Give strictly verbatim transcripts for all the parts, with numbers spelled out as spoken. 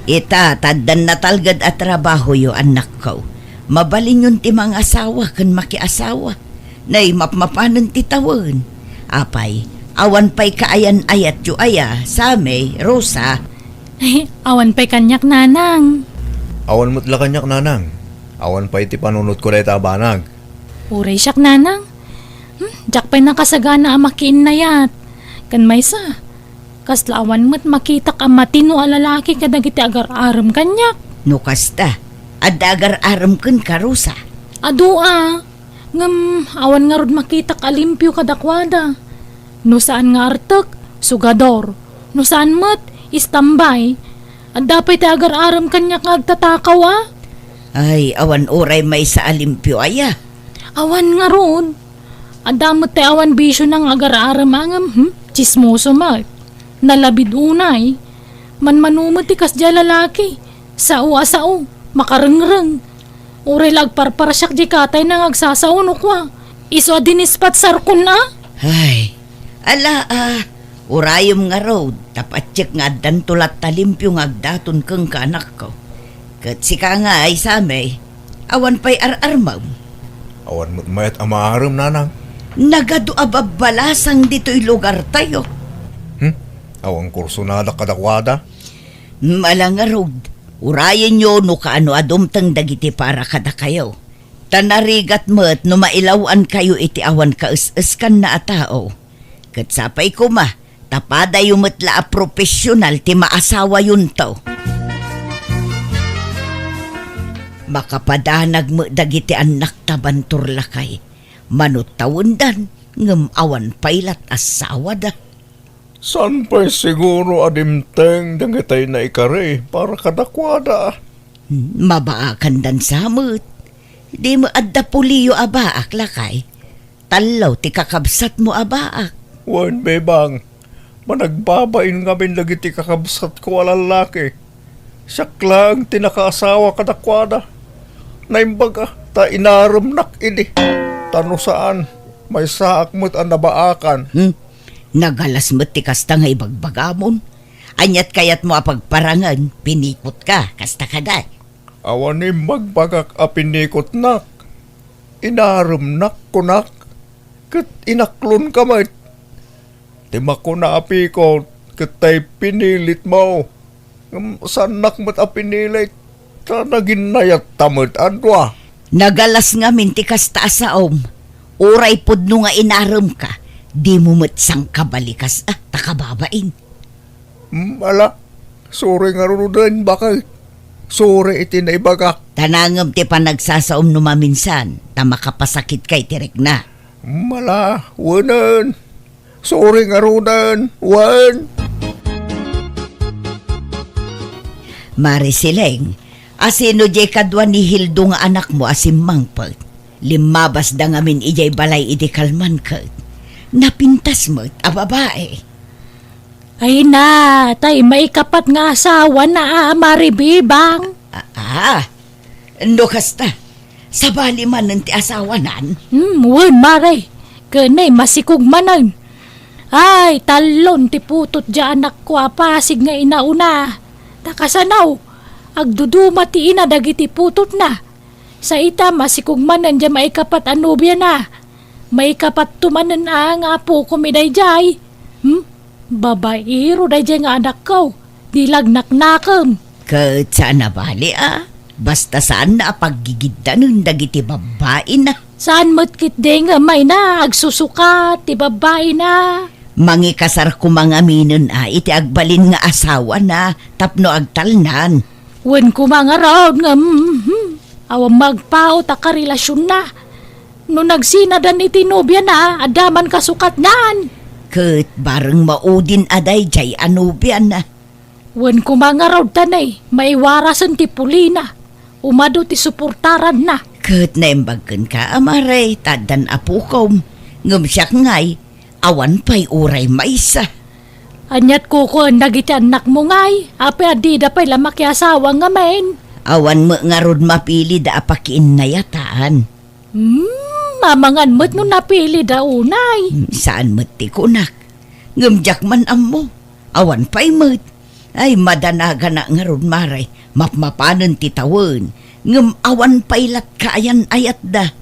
Ita, ta addan natalged a trabahoyo, annakko. Mabalinyon ti mangasawa ken makiasawa. Nay, mapmapanen ti tawen. Apay, awan pay kaayan-ayatyo aya, Sammy, Rosa? Ay, awan pay kaniak, Nanang. Awan met la kaniak, Nanang. Awan pay ti panunotko dayta a banag. Uray siak, Nanang. Hmm, diak pay nakasagana a makiinnayat. Ken maysa, kasla awan met makitak a matino a lalaki kadagiti agar-arem kaniak. No kasta, adda agar-arem kenka, Rosa? Adu a, ngem awan ngarud makitak a limpio kadakuada. No saan nga artek, sugador. No saan met, istambay. Adda pay ti agar-arem kaniak nga agtatakaw a. Ay, awan uray maysa a limpio aya. Awan ngarud. Adda met ti awan bisiona nga agar-arem a ngem, hmm? Tsismoso met. Nalabid unay. Manmano met ti kasdiay a lalaki. Sao a sao. Makarengreng. Uray la agparparsiak diay katayna nga agsasao no kua. Isu a dinispatsarkon a. Ay, ala a. Urayem ngarud, ta patiek nga addanto latta limpio nga agdaton kenka, anakko. Ket sika ngay, Sammy, awan pay ar-armem? Awan met mayat a maarem, Nanang. Nagadu a babbalasang ditoy lugartayo. Hmm? Awan kursonadak kadakuada? Mala ngarud, urayenyo no kaano a dumteng dagiti para kadakayo. Ta narigat met no mailaw-ankayo iti awan kaes-eskanna a tao. Ket sapay koma, ta padayo met la a profesional ti maasawayonto. Makapadanag met dagiti annakta, Bantor lakay. Manuttawendan, ngem awan pay lat a sawada. Saan pay siguro a dimteng dagitay naikari para kadakuada? Hmm, mabaakandan sa met. Di met adda puliyo a baak, lakay. Tallo ti kakabsatmo a baak. Wen, Bebang, managbabain ngamin dagiti kakabsatko a lallaki. Siak laeng ti nakaasawa kadakuada. Naimbag a, ta inaremnak idi. Ta no saan, maysaak met a nabaakan. Hmm? Nagalas met ti kasta nga ibagbagamon. Aniat kayatmo a pagparangen, pinikotka, kasta kadi? Awan imbagbagak a pinikotnak. Inaremnak, kunak, ket inaklonka met. Ti makuna a pikot, ket tay pinilitmo. Ngem saannak met a pinilit, ta naginnayatta met a dua. Nagalas ngamin ti kasta a saom. Uray pudno nga inaremka, dimo met sangkabalikas a ta kababain. Hmm, ala, suri ngaruden, baket. Suri iti naibagak. Ta nangem ti panagsasaom no maminsan, ta makapasakitka iti rikna. Hmm, ala, wenen. Suri ngaruden, wen. Mari Sileng, asino diay kadua ni Hildo nga anakmo a simmangpet? Limmabasda ngamin idiay balay idi kalman ket napintas met a babai. Ay na, tay maikapat nga asawana a Mari Bebang. Ah, ah. No kasta, sabali manen ti asawanan? Hmm, wen, Mari. Ken nay masikog manen. Ay, tallon ti putot diay anakko a pasig nga inauna. Ta kasano, agduduma ti ina dagiti putotna. Sa ita, masikog manen diay maikapat a nobiana. Maikapatto manen a nga apokom idaydiay. Hmm? Babaero daydiay nga anakko. Di lagnaknakem. Ket saan a bali a. Basta saanna a paggigiddanen dagiti babbaina. Saan met ketdi nga mayna agsusukat ti babbaina. Mangikasar koma ngaminen a iti agbalin nga asawana tapno agtalnan. Wen koma ngarud nga, mhm, awan magpaut a karelasionna. No nagsinadan iti nobiana, adda man kasukatnan. Ket bareng maudin a daydiay a nobiana. Wen koma ngarud ta nay, maiwarasen ti pulina. Umadu ti suportaranna. Ket naimbag kenka, Mari, ta addan apokom. Ngem siak ngay, awan pay uray maysa. Aniat kukuen dagiti annakmo ngay, apay a dida pay la makiasawa ngamin? Awan met ngarud mapilida a pakiinnayatan. Hmm, amangan met no napilida unay. Hmm, saan met ti kunak. Ngem diak man ammo. Awan pay met. Ay, madanaganak ngarud, Mare. Mapmapanen ti tawen, ngem awan pay latka ayan-ayatda.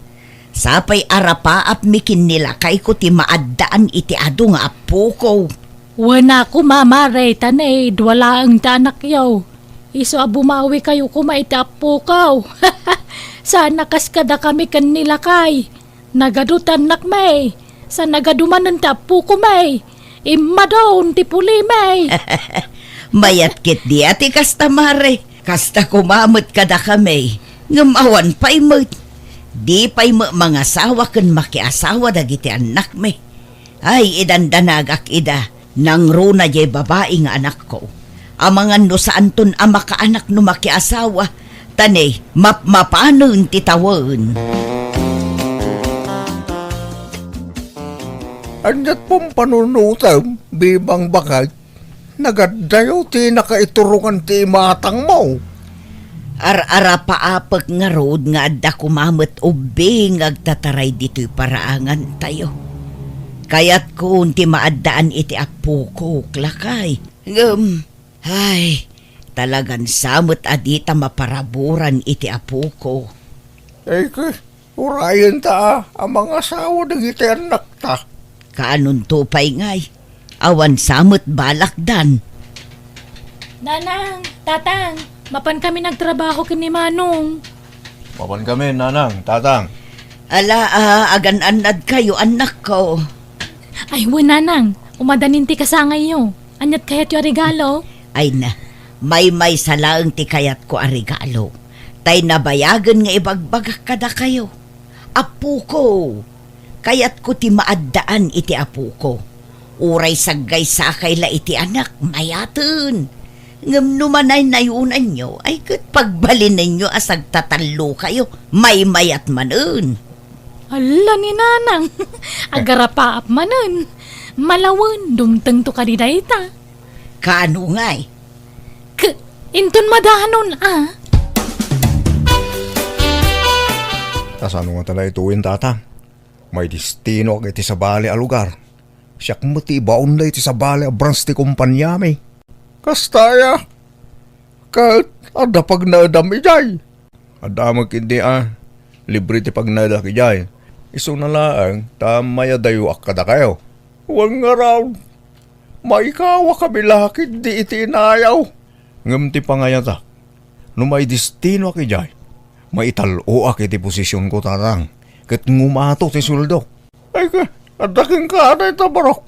Sapay arapaapmi ken ni lakayko ti maaddaan iti adu nga appoko. Wen a koma, Mare, ta ne, dua laeng ti anakyo. Isu a bumawikayo koma iti appoko. Saan a kas kadakami ken ni lakay. Nagadu ti annakmi, sa nagadu manen ti appoko mi. Immadon ti puli mi. Mayat ketdi a ti kasta, Mare. Kasta koma met kadakami, ngem awan pay met. Di pay met mangasawa ken makiasawa dagiti annakmi. Ay, idandanagak ida. Nangruna diay babai nga anakko. Amangan no saanton a makaanak no makiasawa, ta ne, mapmapanen ti tawen. Ania't pumpanunutem, Bebang Bakay? Nagaddayo ti nakaiturongan ti imatangmo. Ar-arapaapek ngarud nga adda koma met ubbing nga agtataray ditoy paraangantayo. Kayatkon ti maaddaan iti appokok, lakay. Ngem, ay, talagan sa met a dita maparaburan iti appoko. Ay, ke, urayenta a, a mangasawa dagiti annakta. Kaanonto pay ngay? Awan sa met balakdan. Nanang, Tatang, mapan kami nagtrabaho ken ni Manong. Mapan kami, Nanang, Tatang. Ala, a, agan-annadkayo, annakko. Ay, wen, Nanang, umadanin ti kasangayyo. Ania't kayatyo a regalo? Ay na, maymaysa laeng ti kayatko a regalo. Tay nabayagen nga ibagbagak kadakayo. Appoko, kayatko ti maaddaan iti appoko. Uray saggaysakay la iti anak, mayaten. Ngem no manaynayonanyo, ay ket pagbalinenyo a sagtatallokayo, maymayat manen. Alla ni Nanang, agarapaap manen. Malawen, dumtengto kadi dayta. Kaano ngay? K-, inton madanon, a. Kasano nga ta la ituin, Tatang? Maidestinoak iti sabali a lugar. Siak met ti ibaon daydi sabali a branch ti kompaniami. Kasta aya? Ket adda pagnaedam idiay? Adda met ketdi a, libre ti pagnaedak idiay. Isuna laeng ta mayadayoak kadakayo. Wen ngarud, maikawakami la ketdi iti inayaw. Ngem ti pangayatak, no maidestinoak idiay, maital-oak iti posisionko, Tatang, ket ngumato ti sueldok. Ay, ka, adda kenka dayta, barok.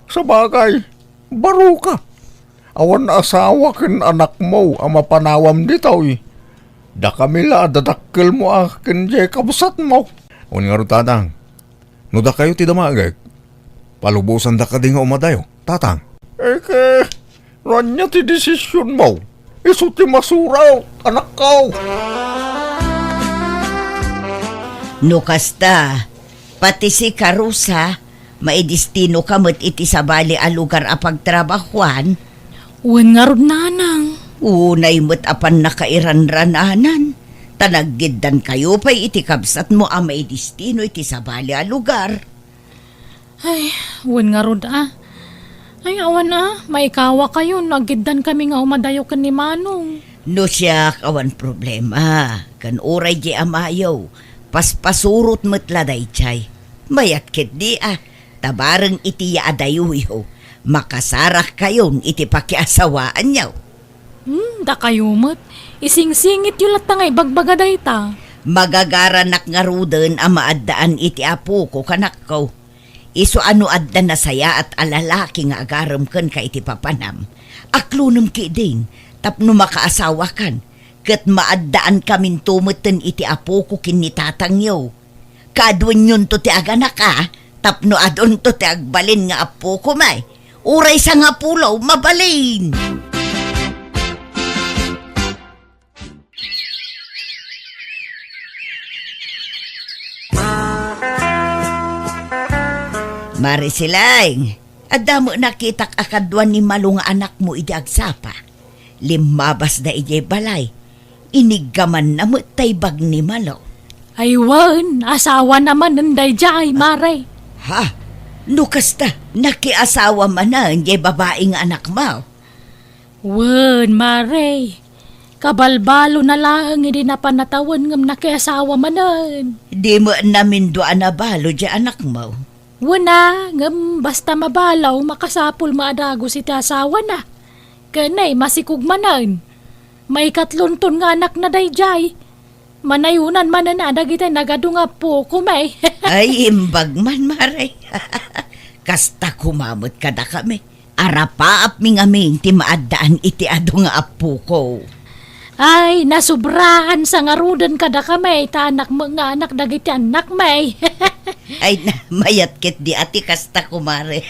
Sabagay, baroka. Awan asawa ken anakmo a mapanawam ditoy. Dakami la a dadakkelmo a ken diay kabsatmo. Wen ngarud, Tatang, no dakayo ti damagek, palubosanda kadi nga umadayo, Tatang. Eke, no ania ti desisionmo, isu ti masurat, anakko. No kasta, pati sika, Rosa, maidestinoka met iti sabali a lugar a pagtrabahuan? Wen ngarud, Nanang. Unay met a pannakairanrananan, ta naggiddankayo pay iti kabsatmo a maidestino iti sabali a lugar. Ay, wen ngarud a. Ay, awan a, maikawakayo no aggiddankami nga umadayo ken ni Manong. No siak, awan problema. Ken uray diay amayo, paspasurot met la daydiay. Mayat ketdi a, ta bareng iti yaadayoyo, makasarakkayon iti pakiasawaanyo. Hmm, dakayo met. Isingsingityo latta nga ibagbaga dayta. Magagaranak ngaruden a maaddaan iti apoko, kanakko. Isu a no adda nasayaat a lalaki nga agarem kenka iti papanam, aklonem ketdin tapno makaasawakan, ket maaddaankaminto metten iti apoko ken ni tatangyo. Kaduenyonto ti aganaka tapno adunto ti agbalin nga apoko, may uray sangapulo, mabalin. Mare Silaing, adda met nakitak a kadua ni Malo nga anakmo idi agsapa. Limmabasda idiay balay. Iniggamanna met tay bag ni Malo. Ay wen, asawana manen daydiay, mare. Ha? No kasta, nakiasawa manen diay babai nga anakmo? Wen, Mare. Kabalbalona laeng idi napan a tawen ngem nakiasawa manen. Di met namindua a nabalo diay anakmo? Wen a, ngem basta mabalo, makasapul met a dagus iti asawana. Ken ay, masikog manen. Maikatlonton nga anakna daydiay. Manayonan manen a dagiti nagadu nga appokom, ay. Ay, imbag man, Mare. Kasta koma met kadakami. Arapaapmi ngamin ti maaddaan iti adu nga appoko. Ay, nasobraan sa ngaruden kadakami, ta anak met nga anak dagiti annakmi. Ay, na, mayat ketdi a ti kasta, kumare.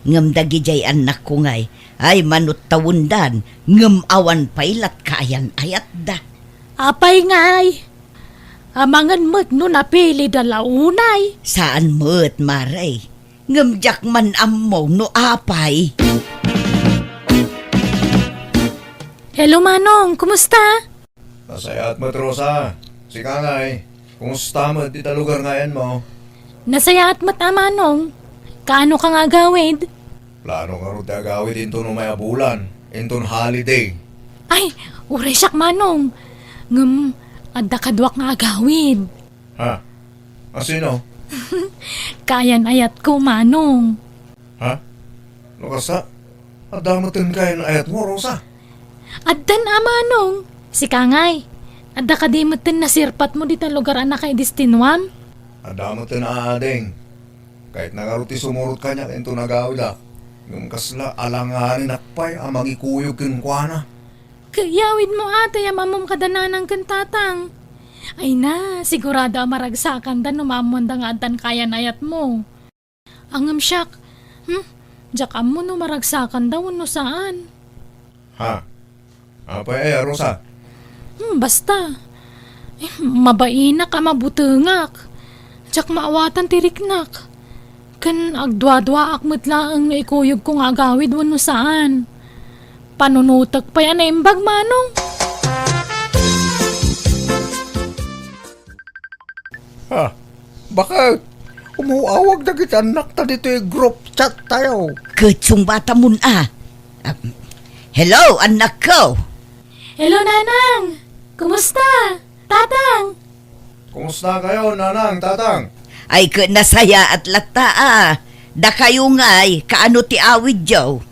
Ngem dagidiay annakko ngay, ay, manuttawendan, ngem awan pay la't kaayan-ayatda. Apay ngay? Amangan met no napilida la unay? Saan met, mare. Ngem diak man ammo no apay. Hello, Manong. Kumusta? Nasayaat met, Rosa. Sika ngay, kumusta met dita lugar nga ayanmo? Nasayaat met, a, Manong. Kaano ka nga agawid? Plano ngarud ti agawid inton umay a bulan, inton holiday. Ay, uray siak, Manong. Ngem, adda kaduak nga agawid. Ha? A sino? Kaayan-ayatko, Manong. Ha? No kasta, adda metten kaayan-ayatmo, Rosa? Addan, a, Manong. Sika ngay, adda kadi metten nasirpatmo dita lugar a nakaidestinuam? Adda metten, a, ading. Kayatna ngarud ti sumurot kaniak inton agawidak, ngem kasla alanganenak pay a mangikuyog kenkuana. Ket iyawidmo, a, tay am-ammom kada nanang ken tatang. Ay na, sigurado a maragsakanda no maammoanda nga addan kaayan-ayatmo. Ngem siak, hmm, diak ammo no maragsakanda wenno saan. Ha? Apay aya, Rosa? Hmm, basta. Eh, mabainak a mabutengak. Diak maawatan ti riknak. Ken agduaduaak met laeng no ikuyogko nga agawid wenno saan. Panunotek pay a naimbag, Manong. Ha? Baket? Umuawag dagiti annakta ditoy group chat tayo. Ket sungbatamon a. Ah, hello, annakko. Hello, Nanang. Kumusta? Tatang. Kumusta kayo, Nanang, Tatang? Ay, ket nasayaat latta a. Dakayo ngay, kaano ti awidyo?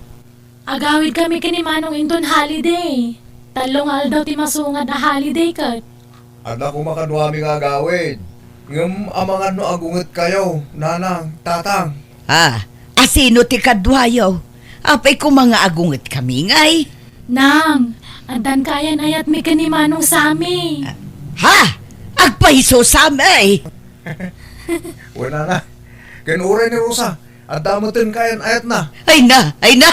Agawidkami ken ni Manong inton holiday. Tallo nga aldaw ti masungad a holiday ket. Adda koma kaduami nga agawid. Ngem amangan no agungetkayo, Nanang, Tatang. Ah, a sino ti kaduayo? Apay koma nga agungetkami ngay? Nang, addan kaayan-ayatmi ken ni Manong Sami. Ha? Agpayso, Sami! Wen, Nanang. Ken uray ni Rosa, adda metten kaayan-ayatna. Ay na, ay na,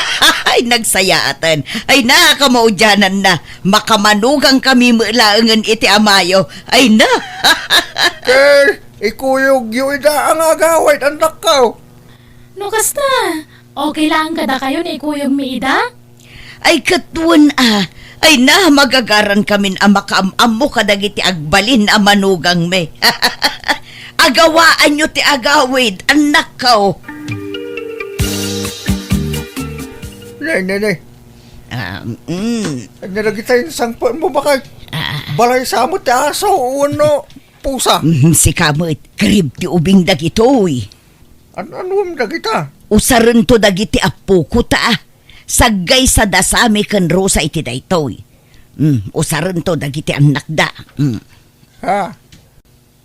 ay nagsayaaten. Ay na, kamaudiananna. Makamanugangkami met laengen iti amayo. Ay na. Ket ikuyogyo ida a nga agawid, annakko. No kasta, okay laeng kadakayo no ikuyogmi ida? Ay, ket wen a. Ay na, magagarankamin a makaam-ammo kadagiti agbalin a manugangmi. Agawaanyo ti agawid, annakko. Nay, nay, nay. Ah, mm. Ania dagita insangpetmo, baket? Ah. Balay sa met ti aso wenno pusa? Mm, sika met, karib ti ubing dagitoy. An-, anuem dagita? Usarento dagiti appoko ta, a. Saggaysada Sami ken Rosa iti daytoy. Mm, usarento dagiti annakda. Mm. Ha?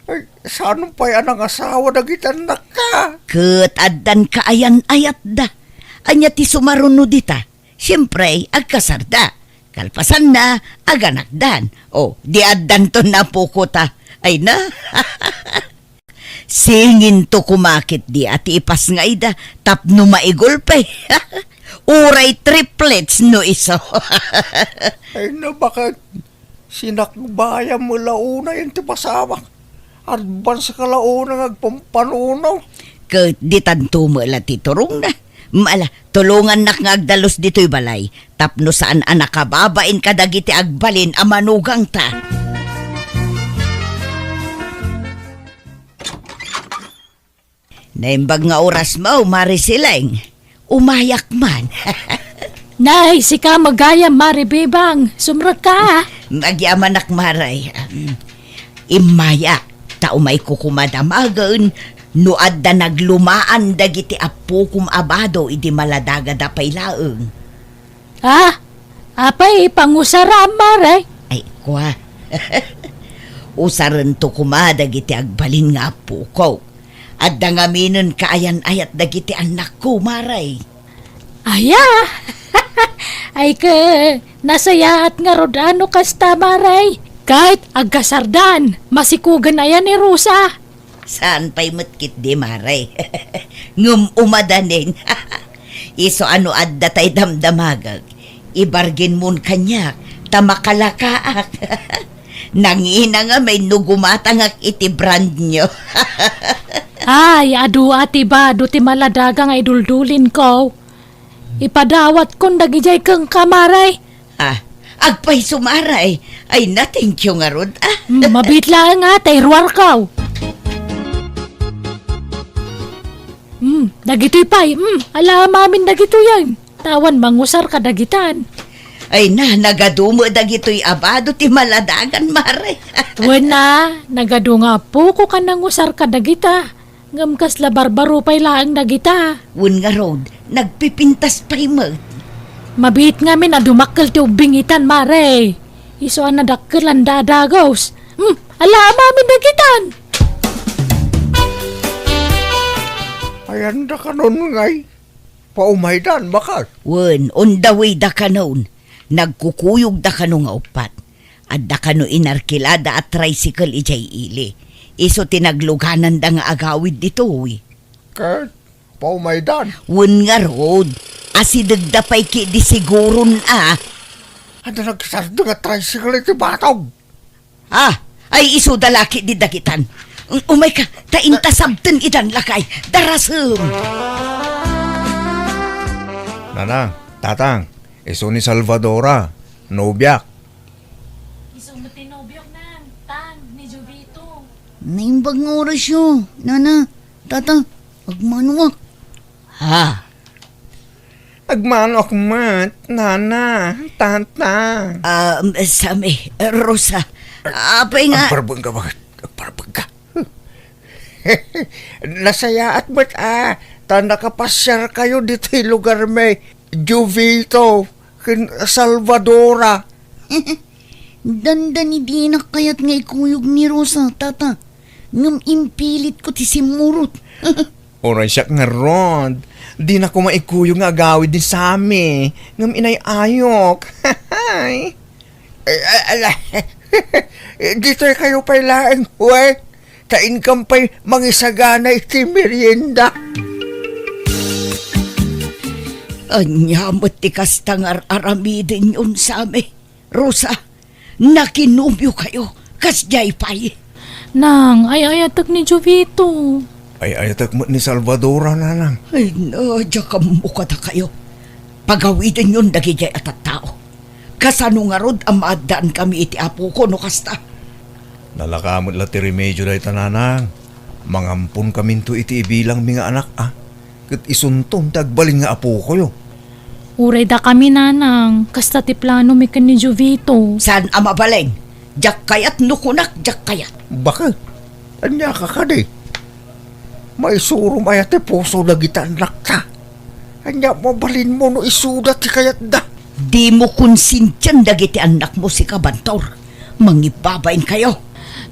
Ay, saan pay a nangasawa dagiti annakta? Ket addan kaayan-ayatda. Ania ti sumaruno dita? Siempre, agkasarda. Kalpasanna, aganakdan. O, di addanton appoko ta. Ay na. Singinto koma ketdi a ti ipasngayda tapno maigulpe. Uray triplets no isu. Ay na, baket sinakbayam met la unay ti pasamak. Advance ka la unay nga agpampanuno. Ket ditanto met la ti turongna. Ala, tulongannak nga agdalus ditoy balay tapno saan a nakababain kadagiti agbalin a manugangta. Naimbag nga orasmo, Mare Sileng. Umayak man. Nay, sika met gayam, Mare Bebang. Sumrekka. Magyamanak, Mare. Em, immayak, ta umayko koma damagen no adda naglumaan dagiti appokom a bado idi maladagada pay laeng. Ah, apay pangusaram, Mare? Ay, kua. Usarento koma dagiti agbalin nga appoko. Adda ngaminen kaayan-ayat dagiti annakko, Mare. Aya? Ay, ke, nasayaat ngarud a no kasta, Mare. Ket agkasardan, masikogen aya ni Rosa. Saan pay met ketdi, Mare. Ngem umadanin. Isu a no adda tay damdamagek, ibargenmon kaniak ta makalakaak. Nangina ngamin no gumatangak iti brand new. Ay, adu a ti bado ti maladaga nga iduldulinko. Ipadawatkon dagidiay kenka, Mare. Ah, agpayso, Mare. Ay, na, thank you ngarud, ah. Hmm, mabiit laeng, ah, ta iruarko. Hmm, dagitoy pay. Hmm, ala amin dagitoy, ay. Awan mangusar kadagitan. Ay na, nagadu met dagitoy a bado ti maladagan, Mare. Wen a, nagadu nga appoko ken nangusar kadagita. Ngem kasla barbaro pay laeng dagita. Wen ngarud, nagpipintas pay met. Mabiit ngamin a dumakkel ti ubbing itan, Mare. Isu a nadakkelan da a dagus. Hmm, ala amin dagitan. Ayan dakanon ngay. Paumaydan, baket. Wen, on the way dakanon. Nagkukuyogda kano nga uppat. Adda kano inarkilada a tricycle idiay ili. Isu ti naglugananda nga agawid ditoy. Ket paumaydan. Wen ngarud, asidegda pay ketdi siguron a. Adda nagsardeng a tricycle iti batog. Ah, ay isuda la ketdi dagitan. Um, umayka, ta inta sabten idan, lakay. Darasem. Nanang, tatang, isu ni Salvadora, nobiak. Isu met ti nobiok, nang, tang, ni Jovito. Naimbag nga orasyo, nana, tata, agmanoak. Ha? Agmanoak met, nana, tata. Ah, Sammy, Rosa, apay nga? Agparbeng ka, baket? Agparbeng ka. Nasayaat met a, ta nakapasiar kayo ditoy lugar mi, Jovito, ken Salvadora. Dandani dinak kayat nga ikuyog ni Rosa, tata. Ngem impilitko ti simmurot. Uray siak ngarud, dinak koma ikuyog nga agawid ni Sammy, ngem inay-ayok. Ay, a-, ala, ditoy kayo pay laeng, we, ta inkam pay mangisagana iti merienda. Ania met ti kasta nga ar-aramidenyon, Sammy? Rosa, nakinobio kayo, kasdiay pay. Nang, ay-ayatek ni Jovito. Ay-ayatek met ni Salvadora, nanang. Ay, na, diak ammo kadakayo. Pagawidenyon dagidiay a tattao. Kasano ngarud a maaddaan kami iti apoko no kasta? Nalaka met la ti remedio dayta, nanang. Mangampon kaminto iti ibilangmi nga anak, a. Ket isunton ti agbalin nga apokoyo. Uray dakami, nanang, kasta ti planomi ken ni Jovito. Saan a mabalin? Diak kayat no kunak, diak kayat. Baket? Ania ka kadi? Maisurom aya ti puso dagiti annakta? Ania mabalinmo no isuda ti kayatda? Dimo konsintian dagiti annakmo, sika, Bantor. Mangibbabain kayo.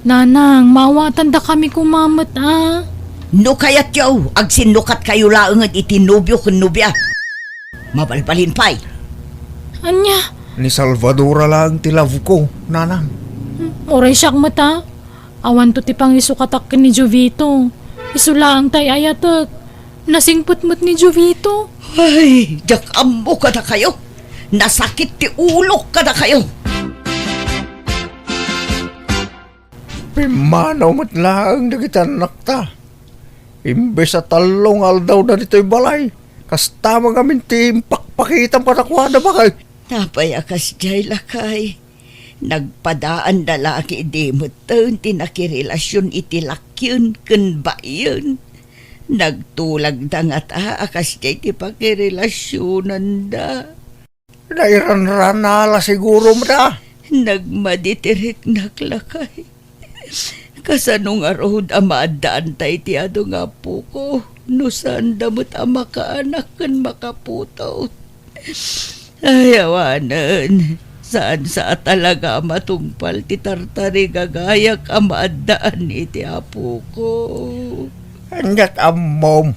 Nanang, maawatandakami koma met, a. No kayatyo, agsinnukat kayo laengen iti nobio ken nobia. Mabalbalin pay. Ania? Ni Salvadora laeng ti love ko, nanang. Uray siak met, a. Awanto ti pangisukatak ken ni Jovito. Isu laeng ti ay-ayatek. Nasingpet met ni Jovito. Ay, diak ammo kadakayo. Nasakit ti ulok kadakayo. Pimmanaw met laeng dagiti annakta. Imbes a tallo nga aldawda ditoy balay, kasta met ngamin ti impakpakitam kadakuada, baket. Apay a kasdiay, lakay? Nagpadaanda la ketdi metten ti nakirelasion iti lakyen ken baien. Nagtulagda ngata a kasdiay ti pakirelasionanda. Nairanrana la siguro met a. Nagmadi ti riknak, lakay. Kasano ngarud a maaddaanta iti adu nga apoko no saanda met a makaanak ken makaputot? Ay, awanen. Saan sa a talaga a matungpal ti tartarigagayak a maaddaan iti apoko. Aniat ammom?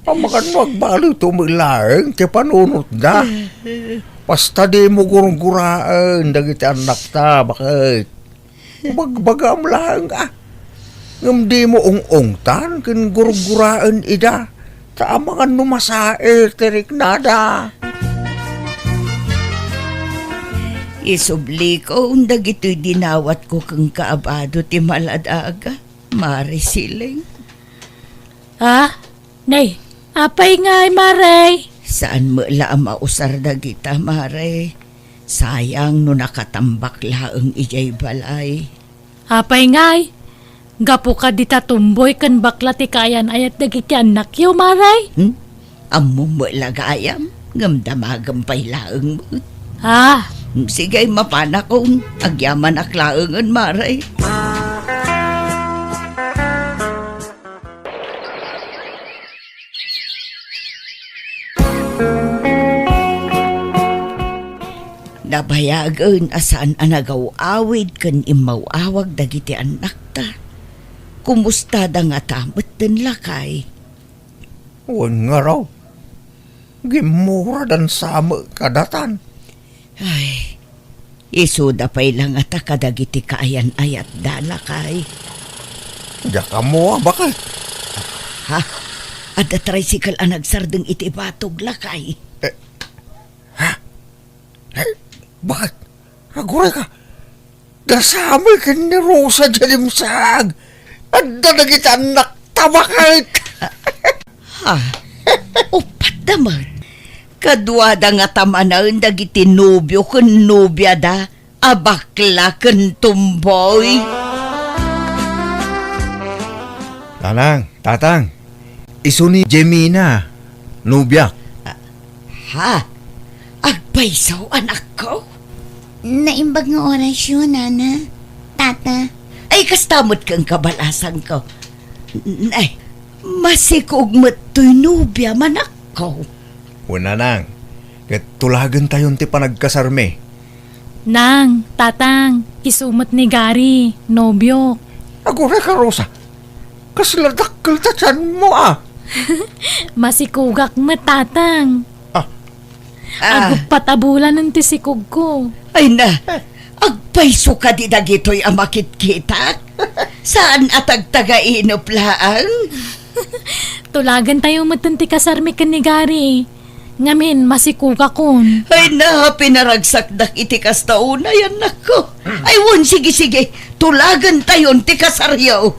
Amangan no agbaloy to met laeng ti panunotda. Basta dimo gurguraen dagiti annakta, baket. Bagbagaam laeng a. Ngem dimo ung-ungtan ken gurguraen ida. Ta amangan no masaer ti riknada. Isublikon dagitoy dinawatko kenka a bado ti maladaga, Mare Siling. Ah, Nay, apay ngay, Mare? Saan met la a mausar dagita, Mare. Sayang no nakatambak laeng idiay balay. Apay ngay? Gapu kadi ta tumboy ken bakla ti kaayan-ayat dagiti annakyo, Mare? Hmm? Ammom met la gayam, ngem damagem pay laeng met. Ah. Hmm, sige, mapanakon. Agyamanak laengen, Mare. Nabayagen a saan a nagaw-awid ken immaw-awag dagiti annakta. Kumustada ngata metten, lakay? Wen ngarud, gimmuradan sa met kadatan. Ay, isuda pay la ngata kadagiti kaayan-ayatda, lakay. Diak ammo a baket. Ha? Adda tricycle a nagsardeng iti batog, lakay. Eh, ha? Eh, baket? Aguray ka. Dasami ken ni Rosa diay limsag. Adda dagiti annakta, baket. Ha? Uppat da met. Kaduada ngata manen dagiti nobio ken nobiada a bakla ken tumboy. Nanang, tatang, isu ni Jemina, nobiak. Ah, ha? Agpayso, anakko? Naimbag nga orasyo, nana, tata. Ay, kasta met ken kabalasangko. N-, ay, masikog met toy nobiam, anakko. Wen, nanang, ket tulagentayon ti panagkasarmi. Nang, tatang, isu met ni Gary, nobiok. Aguray ka, Rosa. Kasla dakkel ta tianmo, a. Masikogak met, tatang. Ah. Ah. Aguppat a bulanen ti sikogko. Ay na, agpayso kadi dagitoy a makitkitak? Saan a tagtagainep laeng? Tulagentayo metten ti kasarmi ken ni Gary. Ngamin, masikogakon. Ay na, pinaragsakdak iti kasta unay, annakko. Ay wen, sige, sige. Tulagentayon ti kasaryo.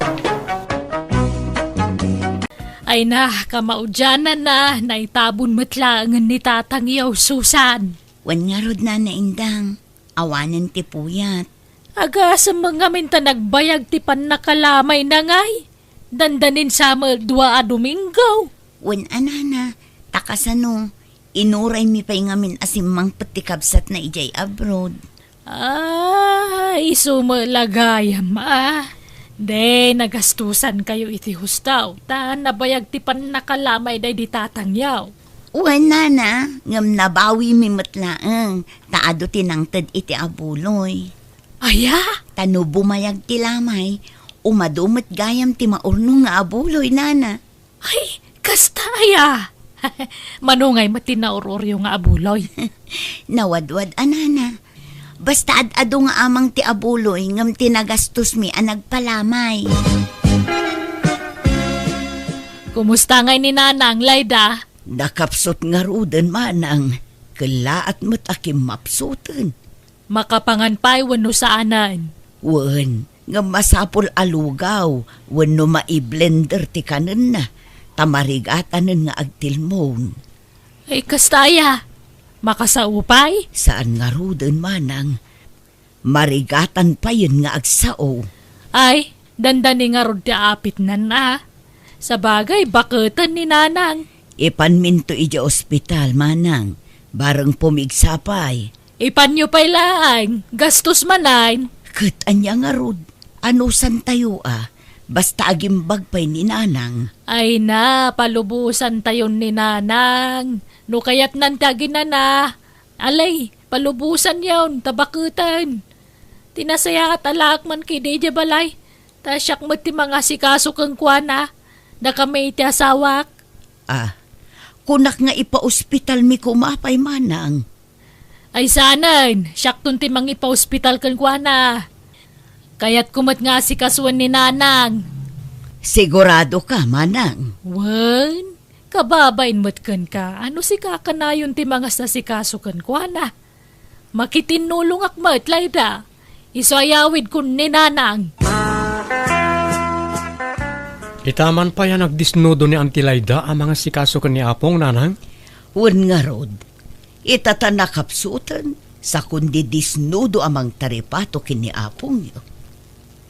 Ay na, kamaudiananna, naitabon met laengen ni tatangyo, Susan. Wen ngarud, Nana Indang, awanen ti puyat. Agasem ngamin ta nagbayag ti pannakalamayna ngay. Dandanin sa met dua a Domingo. Wen a, nana, ta kasano, inuraymi pay ngamin a simmangpet ti kabsatna idiay abroad. Ah, isu met la gayam, a. Di, nagastusankayo iti husto, ta nabayag ti pannakalamay daydi tatangyo. Wen, nana, ngem nabawimi met laeng, ta adu ti nangted iti abuloy. Aya? Ta no bumayag ti lamay, umadu met gayam ti maurnong nga abuloy, nana. Ay, kasta aya? Mano ngay met ti naur-uryo nga abuloy? Nawadwad a, nana. Basta ad-adu nga amang ti abuloy ngem ti nagastosmi a nagpalamay. Kumusta ngay ni Nanang, Layda? Nakapsut ngaruden, manang. Kellaat met a kimmapsuten. Makapangan pay wenno saanen? Wen, ngem masapul a lugaw wenno mai-blender ti kanenna, ta marigatanen nga agtilmon. Ay, kasta aya? Makasao pay? Saan ngaruden, manang. Marigatan payen nga agsao. Ay, dandani ngarud ti apitnan a. Sabagay, baketen ni Nanang. Ipanminto idiay ospital, manang. Bareng pumigsa pay. Ipanyo pay laeng, gastos manen. Ket ania ngarud? Anusantayo a? Basta agimbag pay ni Nanang. Ay na, palubosantayon ni Nanang. No kayatnan ti aginana, alay, palubosanyon, ta baketen. Ti nasayaat a laak man kadi idiay balay, ta siak met ti mangasikaso kenkuana, dakami iti asawak. Ah, kunak nga ipaospitalmi koma pay, Manang. Ay saanen, siakton ti mangipaospital kenkuana. Kayatko met nga asikasuen ni Nanang. Sigurado ka, Manang? Wen, kababain met kenka, a no sika kanayon ti mangasikaso kenkuana. Makitinnulongak met, Layda. Isu a yawidkon ni Nanang. Ita man pay a nagdisnudo ni Auntie Layda a mangasikaso ken ni Apong, Nanang? Wen ngarud, ita ta nakapsuten, sa kundi disnudo a mangtaripato ken ni Apongyo.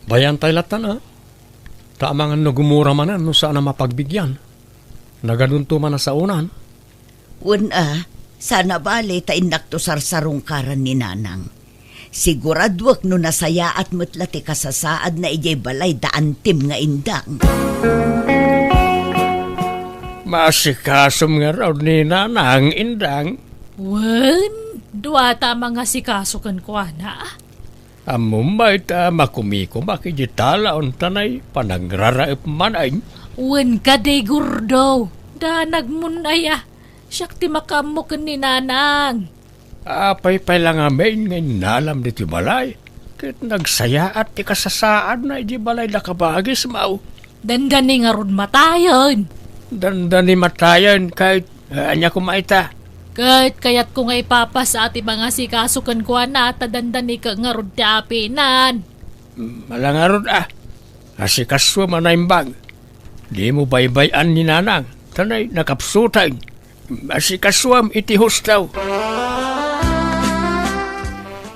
Bayantay lattan a. Ta amangan no gumura manen no saan a mapagbigian. Nagadunto man a saonan. Wen a, sana bale ta innakto sarsarungkaran ni Nanang. Siguraduek no nasayaat met la ti kasasaadna idiay balay da Antim nga Indang. Maasikasom ngarud ni Nanang, Indang. Wen, duata a mangasikaso kenkuana. Ammom met a makumikomak iti talaon ta nay panagraraep manen. Wen kadi, Gordo, danagmon aya. Siak ti makaammo ken ni Nanang. Apay pay la ngamin nga innalam ditoy balay, ket nagsayaat ti kasasaadna idiay balay da kabagismo. Dandani ngarud matayen. Dandani matayen, ket, eh, ania koma ita? Ket kayatko nga ipapasa ti mangasikaso kenkuana ta dandani ket ngarud ti apinan. Mm, ala ngarud a. Asikasuem a naimbag. Dimo baybay-an ni Nanang, ta nay nakapsuten. Asikasuem iti husto.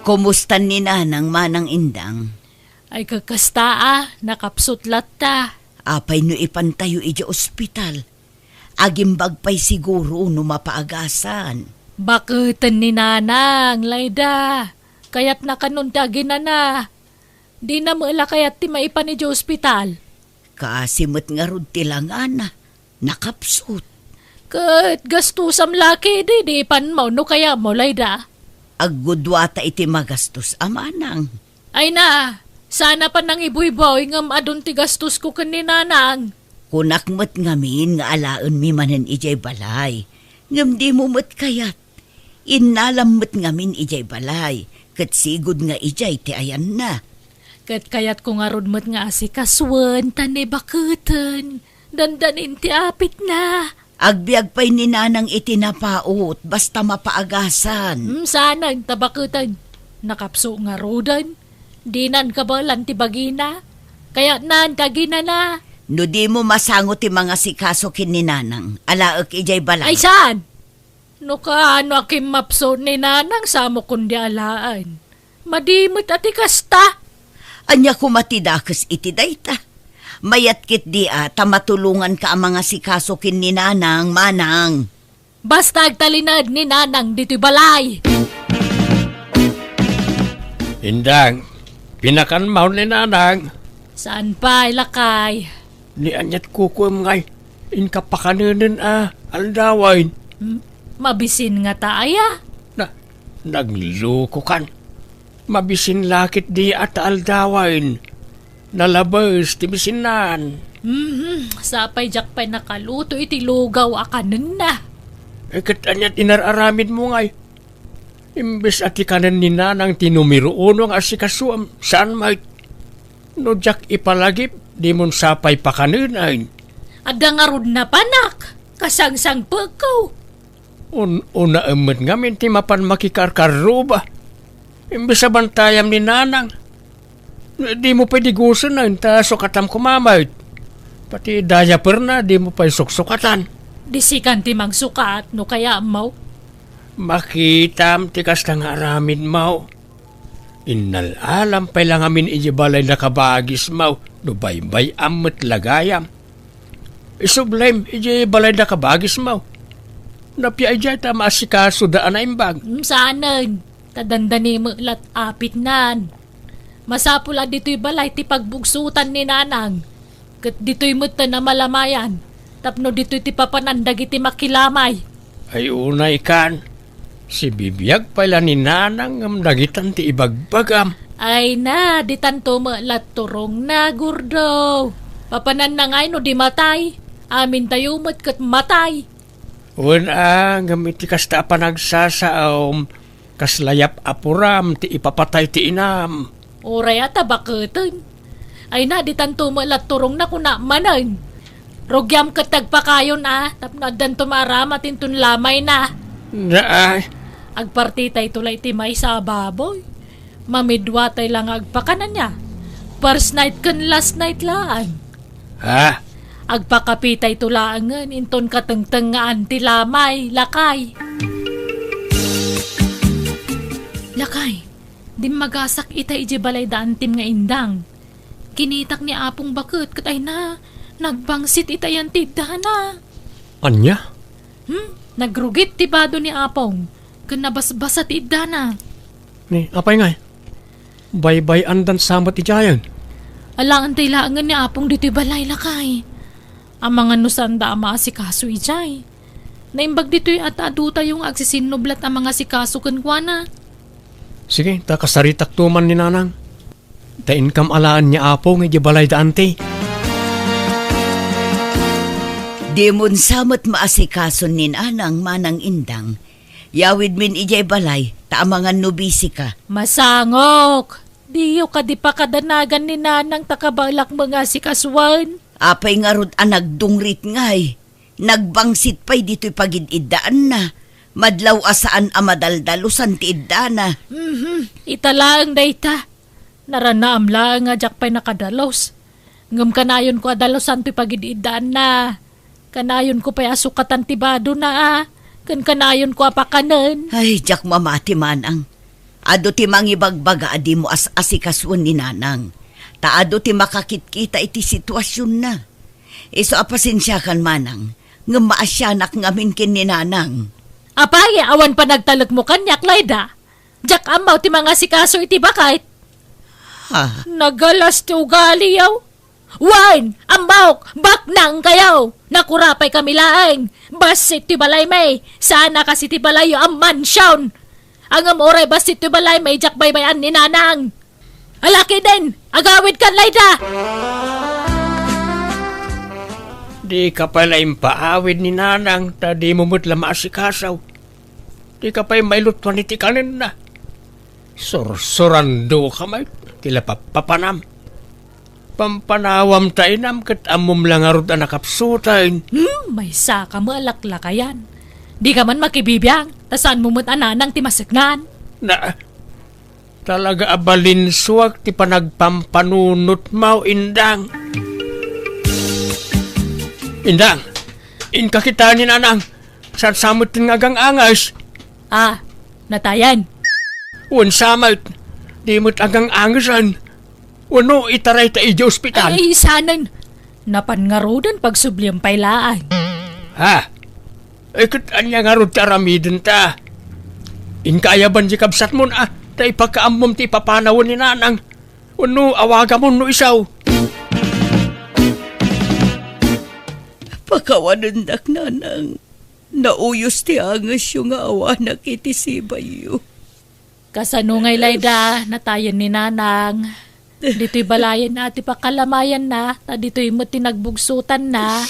Kumusta ni Nanang, Manang Indang? Ay, kakasta a, nakapsut latta. Apay no ipantayo idiay ospital? Agimbag pay siguro no mapaagasan. Baketen ni Nanang, Layda. Kayatna kanon ti aginana. Dina met la kayat ti maipan idiay ospital. Kaasi met ngarud ti langana. Nakapsut. Ket gastusam la kadi, di ipanmo no kayatmo, Layda. Agguduata iti magastos a, Manang. Ay na, sana pay nangibuyboy ngem adun ti gastosko ken ni Nanang. Kunak met ngamin nga alaenmi manen idiay balay, ngem dimo met kayat. Innalam met ngamin idiay balay, ket sigud nga idiay ti ayanna. Ket kayatko ngarud met nga asikasuen, ta ni baketen, dandanin ti apitna. Agbiag pay ni Nanang iti napaut, basta mapaagasan. Hmm, saanen, ta baketen. Nakapsut ngaruden. Dinan kabaelan ti bagina. Kayatnan ti aginana. No dimo masango ti mangasikaso ken ni Nanang, alaek idiay balay. Ay, saan? No kaano a kimmapsut ni Nanang, samokon di alaen. Madi met a ti kasta. Ania koma ti dakes iti dayta? Mayat ketdi a ta matulonganka a mangasikaso ken ni Nanang, Manang. Basta agtalinaed ni Nanang ditoy balay. Indang, pinakanmo ni Nanang. Saan pay, lakay? Ni aniat kukuem ngay, inka pakanenen a aldawen. Hmm? Mabisin ngata aya? Na, naglukokan. Mabisin la ketdi a ta aldawen. Nalabes ti bisinnan. Mhm, sapay diak pay nakaluto iti lugaw a kanenna. Eh, ket aniat inar-aramidmo ngay? Imbes a ti kanen ni Nanang ti numero uno nga asikasuem, saan met? No diak ipalagip, dimon sapay pakanenen. Adda ngarud napanak, kasangsangpetko. Un-unaem met ngamin ti mapan makikarkarruba. Imbes a bantayam ni Nanang. Dimo pay digusen ta sukatam koma met. Pati diaperna, dimo pay suksukatan. Di sikan ti mangsukat no kayatmo. Makitam ti kasta nga aramidmo. Innal-alam pay la ngamin idiay balay da kabagismo no baybay-am met la gayam. Isublem idiay balay da kabagismo. Napia idiay ta maasikasoda a naimbag. Mm, saanen. Ta dandani met lat apitnan. Masapul a ditoy balay ti pagbugsotan ni Nanang. Ket ditoy met ta namalamayan. Tapno ditoy ti papanan dagiti makilamay. Ay, unay kan. Sibibiag pay la ni Nanang ngem dagitan ti ibagbagam. Ay na, ditanto met lat turongna, Gordo. Papananna ngay no di matay? Amintayo met ket matay. Wen a, ngem iti kasta a panagsasaom, kasla yap-apuram ti ipapatay ti inam. Uray a ta baketen. Ay na, ditanto met lat turongna kuna manen. Rugiam ket ti agpakayon a, tapno addanto maaramat inton lamayna. Naay. Agpartitayto la iti maysa a baboy. Mamiduatay la nga agpakananna. First night ken last night laeng. Ha? Agpakapitayto laengen inton katengtengngaan ti lamay, lakay. Lakay, dimmagasak ita idiay balay da Antim nga indang. Kinitak ni Apong baket ket ay na, nagbangsit ita yan ti iddana. Ania? Hmm? Nagrugit ti bado ni Apong, ken nabasbasa ti iddana. Ni, apay ngay? Baybay-andan sa met idiayen? Alaantay laengen ni Apong ditoy balay, lakay. Amangan no saanda a maasikaso idiay. Naimbag ditoy a ta aduyo nga agsisinnublot a mangasikaso kenkuana. Sige, ta kasaritakto man ni Nanang. Ta inkam alaen ni Apong idiay balay da Anti. Dimon sa met maasikason ni Nanang, Manang Indang. Yawidmin idiay balay, ta amangan no bisika. Masangok! Diyo kadi pakadanagan ni Nanang ta kabaelak mangasikasuan? Apay ngarud a nagdungrit ngay? Nagbangsit pay ditoy pagid-iddaanna. Madlaw a saan a madaldalusan ti iddana. Mhm, ita laeng dayta. Naranaam laeng a diak pay nakadalus. Ngem kanayonko a dalusan toy pagid-iddaanna. Kanayonko pay a sukatan ti badona a. Ken kanayonko a pakanen. Ay, diak mamati, Manang. Adu ti mangibagbaga a dimo as-asikasuen ni Nanang. Ta adu ti makakitkita iti situasionna. Isu a pasensiakan, Manang, ngem maasianak ngamin ken ni Nanang. Apay, awan panagtalekmo kaniak, Layda? Diak ammo ti mangasikaso iti baket. Ha? Nagalas ti ugaliyo. Wen, ammok, baknang kayo. Nakurapay kami laeng. Bassit ti balaymi. Saan a kas iti balayyo a mansion. Ngem uray bassit ti balaymi, diak baybay-an ni Nanang. Alakiden, agawidkan, Layda! Dika pay la impaawid ni Nanang, ta dimo met la maasikaso. Dika pay mailutuan iti kanenna. Sursurandoka met, ti la pappapanam. Pampanawam ta inam ket ammom la ngarud a nakapsuten. Hmm, maysaka met a laklakayan. Dika man makibibiang, ta saanmo met a Nanang ti maseknan. Na, Talaga a balinsuak ti panagpampanunotmo, Indang. Indang, inka kitaen ni Nanang. Saan sa met nga agang-anges? Ah, natayen. Wen sa met, di met agang-angesen. Wenno itaray ta idiay ospital? Ay, saanen. Napan ngaruden pagsublian pay laeng. Ha? Ay, ket ania ngarud ti aramidenta? Inka ayaban ti kabsatmon a ta ipakaammom ti ipapanawen ni Nanang wenno awagamon no isu. Pakawanendak, Nanang. Nauyos ti angesyo nga awanak iti sibayyo. Kasano ngay, Layda, natayen ni Nanang? Ditoy balayen a ti pakalamayanna, ta ditoy met ti nagbugsotanna.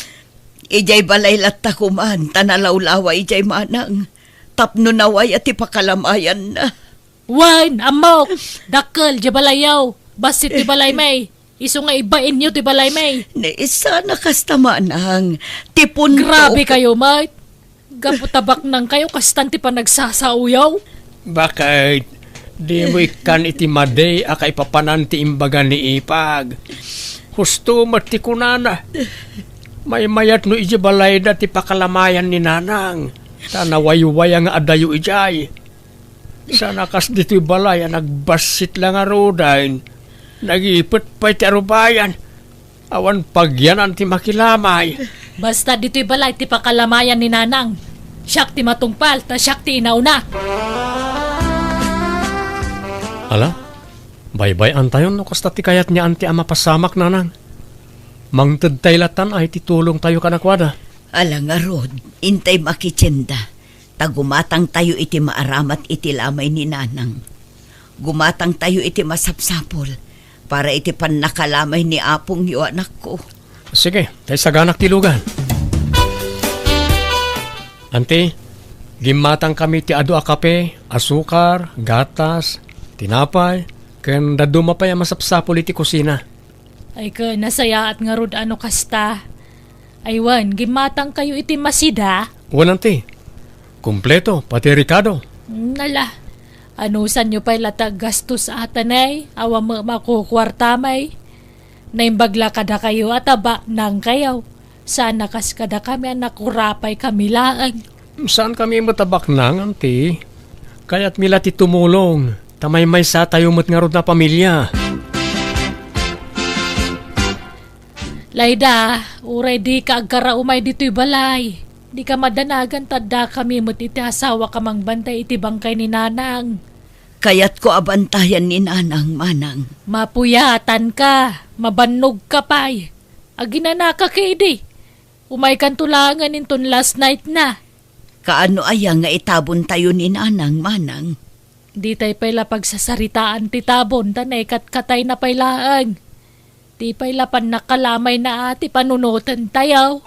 Idiay balay latta koman, ta nalawlawa idiay, Manang, tapno nawaya ti pakalamayanna. Wen, ammok, dakkel diay balayyo. Bassit ti balaymi. Isu nga ibainyo ti balaymi. Ni, saan a kasta, Manang. Ti punto. Grabe kayo, met. Gapu ta baknang kayo, kastan ti panagsasaoyo. Baket, dimo ikkan iti madi a kaipapanan ti imbaga ni Ipag. Husto met ti kunana. Maymayat no idiay balayda ti pakalamayan ni Nanang, ta nawaywaya nga adayo idiay. Saan a kas ditoy balay a nagbassit la ngaruden. Nagipet pay ti arubayan. Awan pagyanan ti makilamay. Basta ditoy balay ti pakalamayan ni Nanang. Siak ti matungpal, ta siak ti inauna. Ala, baybay-antayon no kasta ti kayat ni Auntie a mapasamak, Nanang. Mangtedtay latan ay ti tulongtayo kadakuada. Ala ngarud, intay makitienda, ta gumatangtayo iti maaramat iti lamay ni Nanang. Gumatangtayo iti masapsapul para iti pannakalamay ni apongyo, anakko. Sige, tay saganak ti lugan. Auntie, gimmatangkami ti adu a kape, asukar, gatas, tinapay, ken dadduma pay a masapsapul iti kusina. Ay ken, nasayaat ngarud a no kasta. Ay wen, gimmatangkayo iti masida? Wen, Auntie. Kompleto, pati rekado. Nala, anusanyo pay la ti aggastos a tanay, awan met makukuarta may. Naimbag la kadakayo a ta baknangkayo. Saan a kas kadakami a nakurapaykami laeng. Saankami met a baknang, Auntie. Kayatmi la ti tumulong, ta maymaysatayo met ngarud a pamilia. Layda, uray dika agkaraumay ditoy balay, dika madanagan ta addakami met iti asawak a mangbantay iti bangkay ni Nanang. Kayatko a bantayan ni Nanang, Manang. Mapuyatanka, mabannogka pay. Aginanaka ketdi. Umaykanto laengen inton last night na. Kaano aya nga itabontayo ni Nanang, Manang? Ditay pay la pagsasaritaan ti tabon ta naikatkatayna pay laeng. Di pay la pannakalamayna a ti panunotentayo.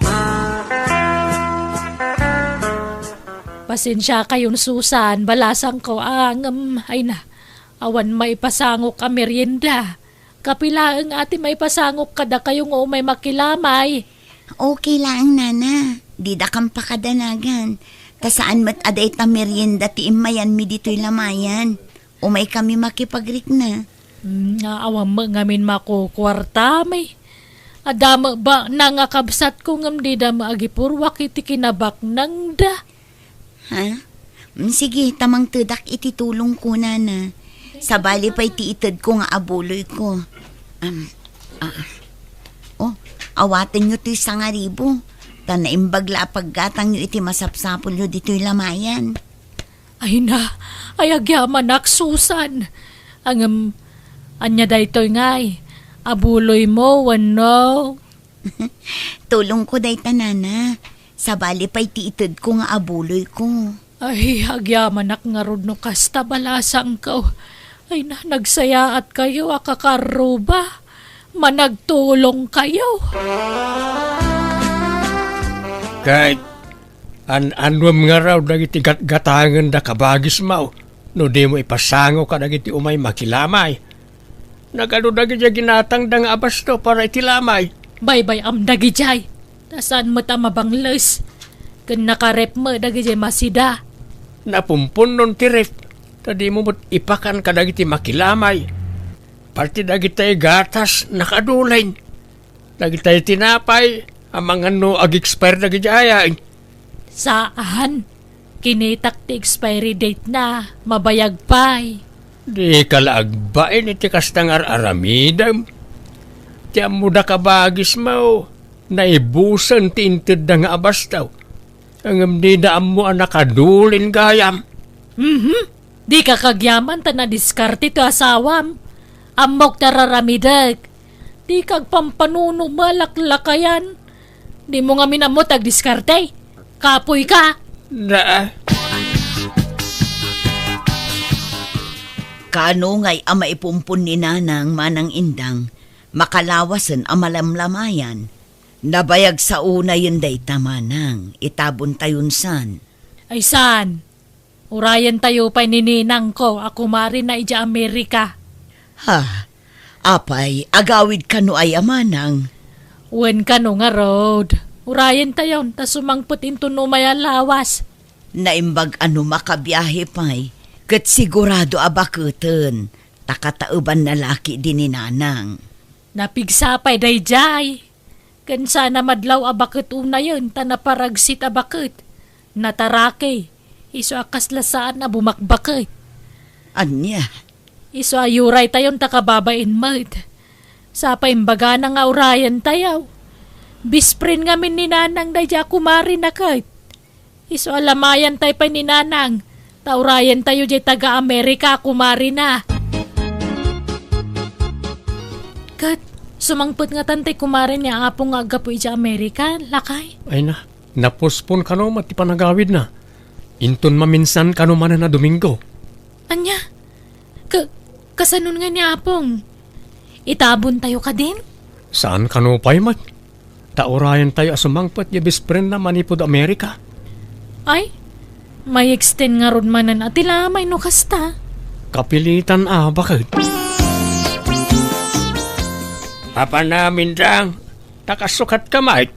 Pasensiakayon, Susan, balasangko a ngem, ay na, awan maipasangok a merienda. Kape laeng a ti maipasangok kadakayo nga umay makilamay. Okay laeng, Nana. Didakam pakadanagan. Ta saan met a dayta merienda ti immayanmi ditoy lamayan. Umaykami makipagrikna. Hmm, awan met ngamin makukuartami. Adda met baknang a kabsatko ngem dida met agipurruak iti kinabaknangda. Ha? Mm, sige, ta mangtedak iti tulongko, Nana. Sabali pay ti itedko nga abuloyko. Am, ah. Oh, awatenyo toy sangaribu. Ta naimbag la a paggatangyo iti masapsapulyo ditoy lamayan. Ay na, ay agyamanak, Susan. Ngem, ania daytoy ngay? Abuloymo wenno? Tulongko dayta, Nana. Sabali pay ti itedko nga abuloyko. Ay, agyamanak ngarud no kasta, balasangko. Ay na, nagsayaatkayo a kakarruba. Managtulongkayo. Ket an-anuem ngarud dagiti gatgatangenda kabagismo no dimo ipasangok kadagiti umay makilamay. Nagadu dagiti ginatangda nga abasto para iti lamay. Baybay-am dagidiay, ta saan met a mabangles, ken nakaref met dagidiay masida. Napumpunnon ti ref, ta dimo met ipakan kadagiti makilamay. Pati dagitay gatas, nakadulen. Dagitay tinapay, amangan no ag-expire dagidiay. Saan. Kinitak ti expiry date na, mabayag pay. Dika la agbain iti kasta nga ar-aramidem. Ti ammoda kabagismo, naibusen ti intedda nga abasto. Ngem dida ammo a nakadulen gayam. Mhm. Dika kagyaman ta nadiskarte ti asawam. Ammok ti ar-aramidek. Dika agpampanuno malaklakayan. Dimo ngamin ammo ti agdiskarte. Kapoyka. Naa. Kaano ngay a maipumpon ni Nanang, Manang Indang, makalawasen a malamlamayan? Nabayag sa unayen dayta, Manang, itabontayon san. Ay saan? Urayentayo pay ni ninangko a kumarina idiay Amerika. Ha? Apay, agawid kano aya, Manang? Wen kano ngarud. Urayentayon ta sumangpet inton umay a lawas. Naimbag a no makabiahe pay, ket sigurado a baketen, ta kataebanna la ketdi ni Nanang. Napigsa pay daydiay. Ken saan a madlaw a baket unayen ta naparagsit a baket. Nataraki. Isu a kasla saan a bumakbaket. Ania? Isu a yuraytayon ta kababain met. Sa pay imbagana nga urayentayo. Best friend ngamin ni Nanang daydiay a kumarina ket. Isu a lamayantay pay ni Nanang, ta urayentayo diay taga-Amerika a kumarina. Ket, sumangpet ngatan tay kumare ni Apong nga aggapu idiay Amerika, lakay? Ay na, napospon kano met ti panagawidna. Inton maminsan kano manen a Domingo. Ania? Ka-, kasanon nga ni Apong? Itabontayo kadin? Saan kano pay met? Ta urayentayo a sumangpet diay best friendna manipud Amerika. Ay, may extend ngarud manen a ti lamay no kasta. Kapilitan a baket. Mapanam, Indang, ta kasukatka met.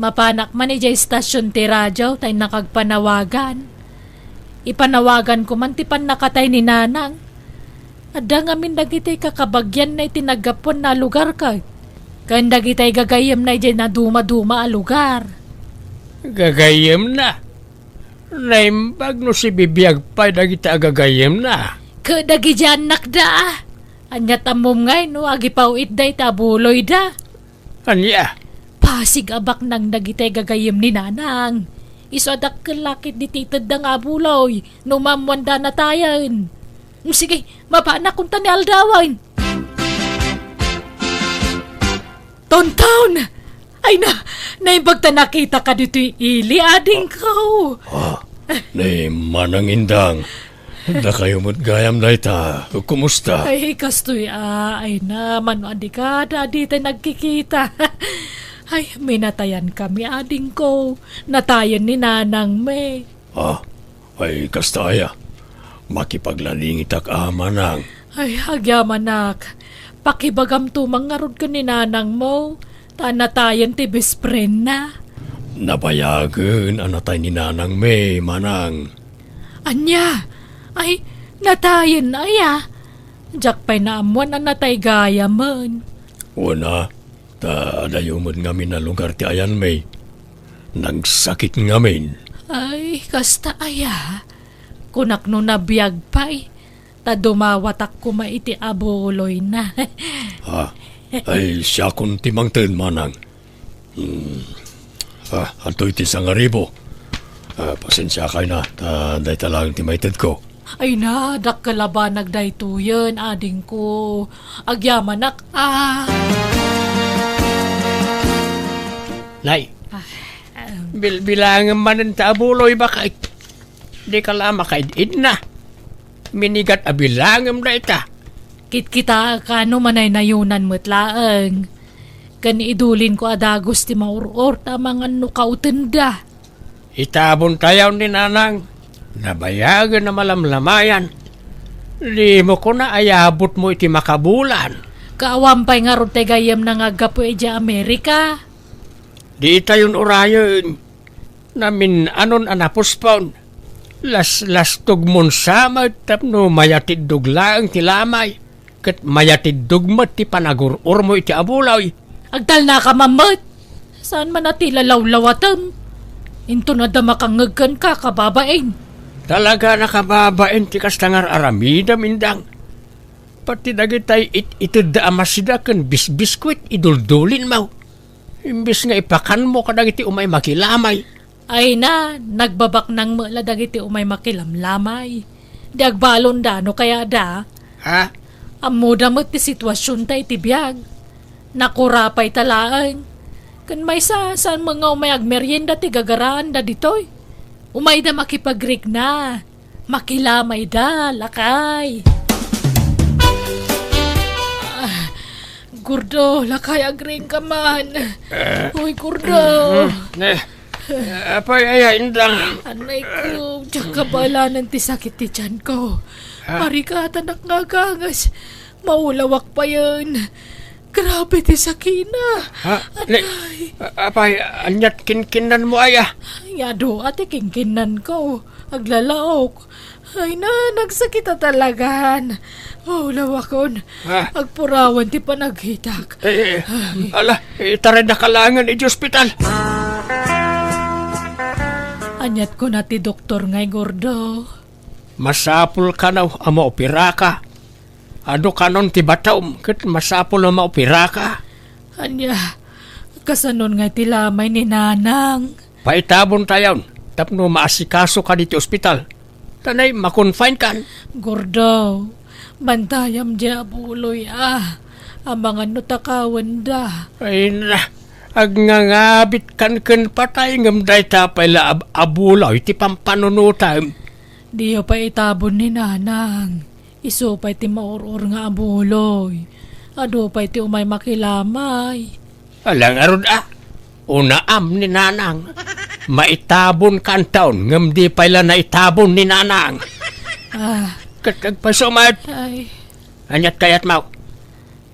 Mapanak man idiay istasyon ti radio ta innak agpanawagan. Ipanawaganko man ti pannakatay ni Nanang. Adda ngamin dagiti kakabagianna iti naggapuanna a lugar ket, ken dagiti gagayyemna idiay nadumaduma a lugar. Gagayyemna? Naimbag no sibibiag pay dagiti agagayyemna. Ket dagiti annakda. Ania ti ammom ngay no agipaw-itda iti abuloyda? Ania? Pasig a baknang dagiti gagayyem ni Nanang. Isu a dakkel la ketdi ti itedda nga abuloy no maammoanda a natayen. Sige, mapanak kunta ni aldawen. Tonton! Ay na, naimbag ta nakitaka ditoy ili, adingko. Ah, ni Manang Indang. Dakayo met gayam dayta. Kumusta? Ay, kastoy a, ay na, mano a di ka, da, di tayo nagkikita. Ay, minatayan kami, adingko. Natayen ni Nanang mi. Ah, ay, kasta aya. Makipagladingitak a, Manang. Ay, agyamanak. Pakibagamto man ngarud ken ni Nanang mo. Ta natayen ti best friend na. Nabayagen a natay ni Nanang mi, Manang. Ania? Ay, natayen aya? Diak pay naammuan a natay gayamen. Wen a, ta adayo met ngamin a lugar ti ayan mi. Nagsakit ngamin. Ay, kasta aya? Kunak no nabiag pay. Ta dumawatak koma iti abuloyna. Ha? Ay, siakon ti mangted, Manang. Hmm. Ah, antoy ti sangaribo? Ah, pasensiakay na, ta dayta laeng ti maitedko. Ay na, dakkel a banag daytoyen, adingko. Agyamanak, ah. Nay, ah, bilbilangem manen ta abuloy, baket. Dika la makaid-idna. Minigat a bilangem dayta. Kitkitaak a no manaynayonan met laeng. Ken idulinko a dagus ti maur-or ta mangan no kautenda. Itabontayon ni Nanang. Nabayagen a malamlamayan. Dimo kuna ayabutmo iti makabulan. Kaawan pay ngarud ti gayyemna nga aggapu idiay Amerika. Ditayon urayen. Namin-anon a napospon. Laslastogmon sa met tapno mayatiddog laeng ti lamay, ket mayatiddog met ti panagur-ormo iti abuloy. Agtalnaka man met. Saan man a ti lalawlawatem? Inton adda makangngeg kenka, kababain. Talaga a kababain ti kasta nga ar-aramidem, Indang. Pati dagitay it-itedda a masida ken bisbiskuit, iduldulinmo. Imbes nga ipakanmo kadagiti umay makilamay. Ay na, nagbabaknang met la dagiti umay makilamlamay. Di agbalonda no kaya da. Ha? Ammoda met ti situasionta iti biag. Nakurapay ta laeng. Ken maysa, saan met nga umay agmerienda ti gagaraanda ditoy? Umayda makipagrikna. Makilamayda, lakay. Ah, Gordo, lakay, agriingka man. Eh. Uy, Gordo. Mm, eh, apay aya, Indang? Anay ko, diak kabaelanen ti sakit ti tiyan ko. Ha? Marikatanak nga agangas. Maulawak payen. Grabe ti sakina. Ha? Ni, anay. A-, apay, aniat kinkinnanmo aya? Ay, adu, ati kinkinnan ko. Aglalaok. Ay na, nagsakit a talagan. Maulawakon. Ha? Agpurawan ti panagkitak. Eh, eh, ay. Ala, itarayda ka laengen iti ospital. Aniat kuna ti doktor ngay, Gordo? Masapul kano a maoperaka. Adu kanon ti batom ket masapul a maoperaka. Ania, kasanon nga iti lamay ni Nanang? Paitabontayon. tapno maasikasoka ditoy ospital. Ta nay, ma-confine kan. Gordo, bantayam diay abuloy a. Amangan no takawenda. Ay na, agngangabitkan ken patay ngem dayta pay la ab-, abuloy ti pampanunotam. Diyo pay itabon ni Nanang. Isu pay ti maur-or nga abuloy. Adu pay ti umay makilamay. Ala ngarud a, unaam ni Nanang. Maitabon kantaon, ngem di pay la naitabon ni Nanang. Ah. Ket agpayso met. Ay. Aniat kayatmo?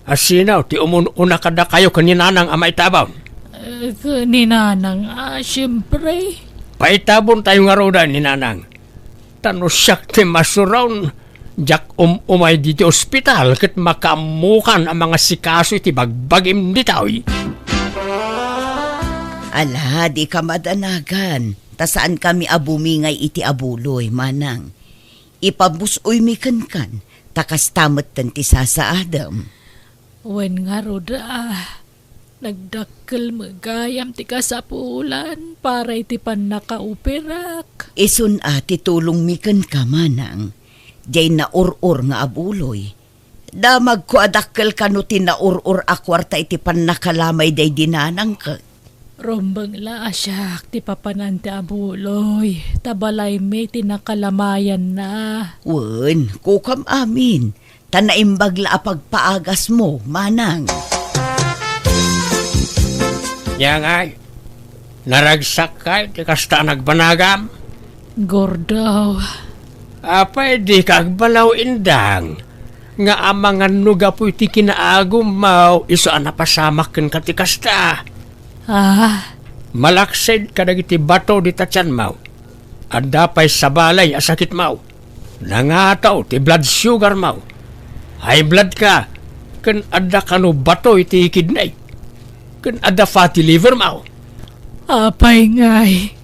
Asino ti umun-una kadakayo ken ni Nanang a maitabon? Eh, ken ni Nanang, ah, siyempre. Paitabon tayo ngaruden ni Nanang. Ta no siak ti masuron, diak um-umay ditoy ospital ket makaammokan a mangasikaso iti bagbagim ditoy. Ala, dika madanagan, ta saankami a bumingay iti abuloy, Manang. Ipabus-oymi kenkan, ta kasta metten ti sasaadem. Wen ngarud, ah, nagdakkel met gayam ti kasapulan para iti pannakaoperak. Isun a ti tulongmi kenka, Manang, diay naur-or nga abuloy. Damagko a dakkel kano ti naur-or a kuarta iti pannakalamay daydi Nanangko. Rumbeng la a siak ti papanan ti abuloy, ta balaymi ti nakalamayanna. Wen, kukam amin, ta naimbag la a pagpaagasmo, Manang. Nia ngay, naragsakkay ti kasta a nagbanagam? Gordo. Apay dika agbalaw, Indang, nga amangan no gapu iti kinaagummo isu a napasamak kenka ti kasta? Ah? Malaksid kadagiti bato dita tianmo. Adda pay sabali a sakitmo. Nangataw ti blood sugarmo. High blood ka, ken adda kano bato iti kidney. Ken adda fatty livermo. Apay ngay,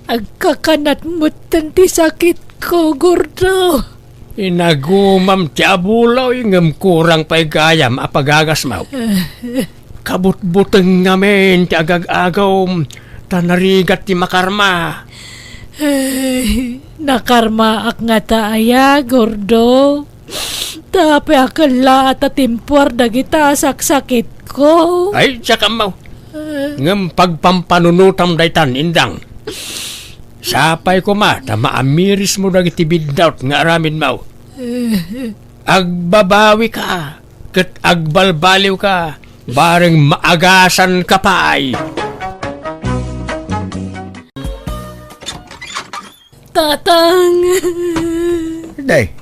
agkakanat metten ti sakitko, Gordo. Inagumam ti abuloy, ngem kurang pay gayam a pagagasmo. Kabutbuteng ngamin ti agag-agawm, ta narigat ti makarma. Ay, nakarmaak ngata aya, Gordo? Ta apay a kellaat a timpuar dagita a saksakitko? Ay, diak ammo. Ah. Ngem pagpampanunotam daytan, Indang. Sapay koma ta maamirismo dagiti biddaut nga aramidmo. Agbabawika ket agbalbaliwka, bareng maagasanka pay. Tatang! Day,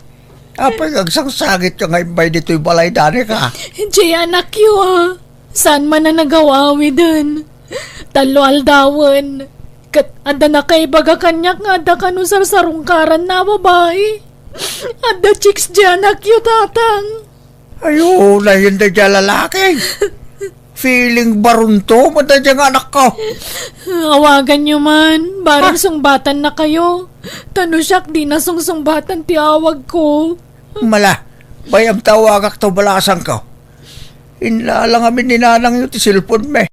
apay nga agsangsangityo nga immay ditoy balay, Danica? Diay anakyo, a. Saan man a nagaw-awiden. Tallo aldawen. Ket adda nakaibaga kaniak nga adda kano sarsarungkaranna a babai. Adda chicks diay anakyo, Tatang. Ay, unay, daydiay a lalaki. Feeling baronto met daydiay nga anakko. Awaganyo man, bareng sungbatan na kayo. Ta no siak, dina sungsungbatan ti awagko. Mala, bay-am ta awagakto balasangko. Inlala ngamin ni nanangyo ti cellphone mi.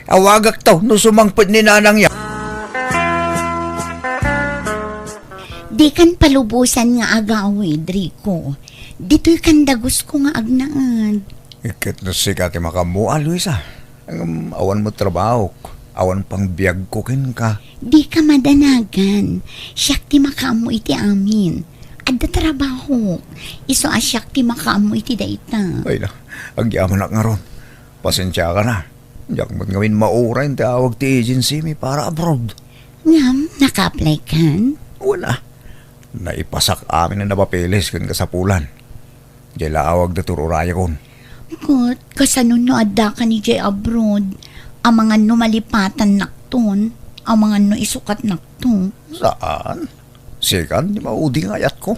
Awagakto no sumangpet ni nanangyo. Dikan palubosan nga agawid, Rico. Ditoy kan dagusko nga agnaed. Ket no sika ti makaammo, a, Luisa. Ngem awan met trabahok, awan pang biagko kenka. Dika madanagan. Siak ti makaammo iti amin. Adda trabahok. Isu a siak ti makaammo iti dayta. Ay na, agyamanak ngarud. Pasensiakan a. Diak met ngamin mauray ti awag ti agency mi para abroad. Ngem, naka-apply kan? Wen a. Naipasak amin a napapilis ken kasapulan. Diay la awag da tur-urayakon. Ket, kasano no addakan idiay abroad? Amangan no malipatannakton? Amangan no isukatnakto? Saan? Sikan ti maudi nga ayatko.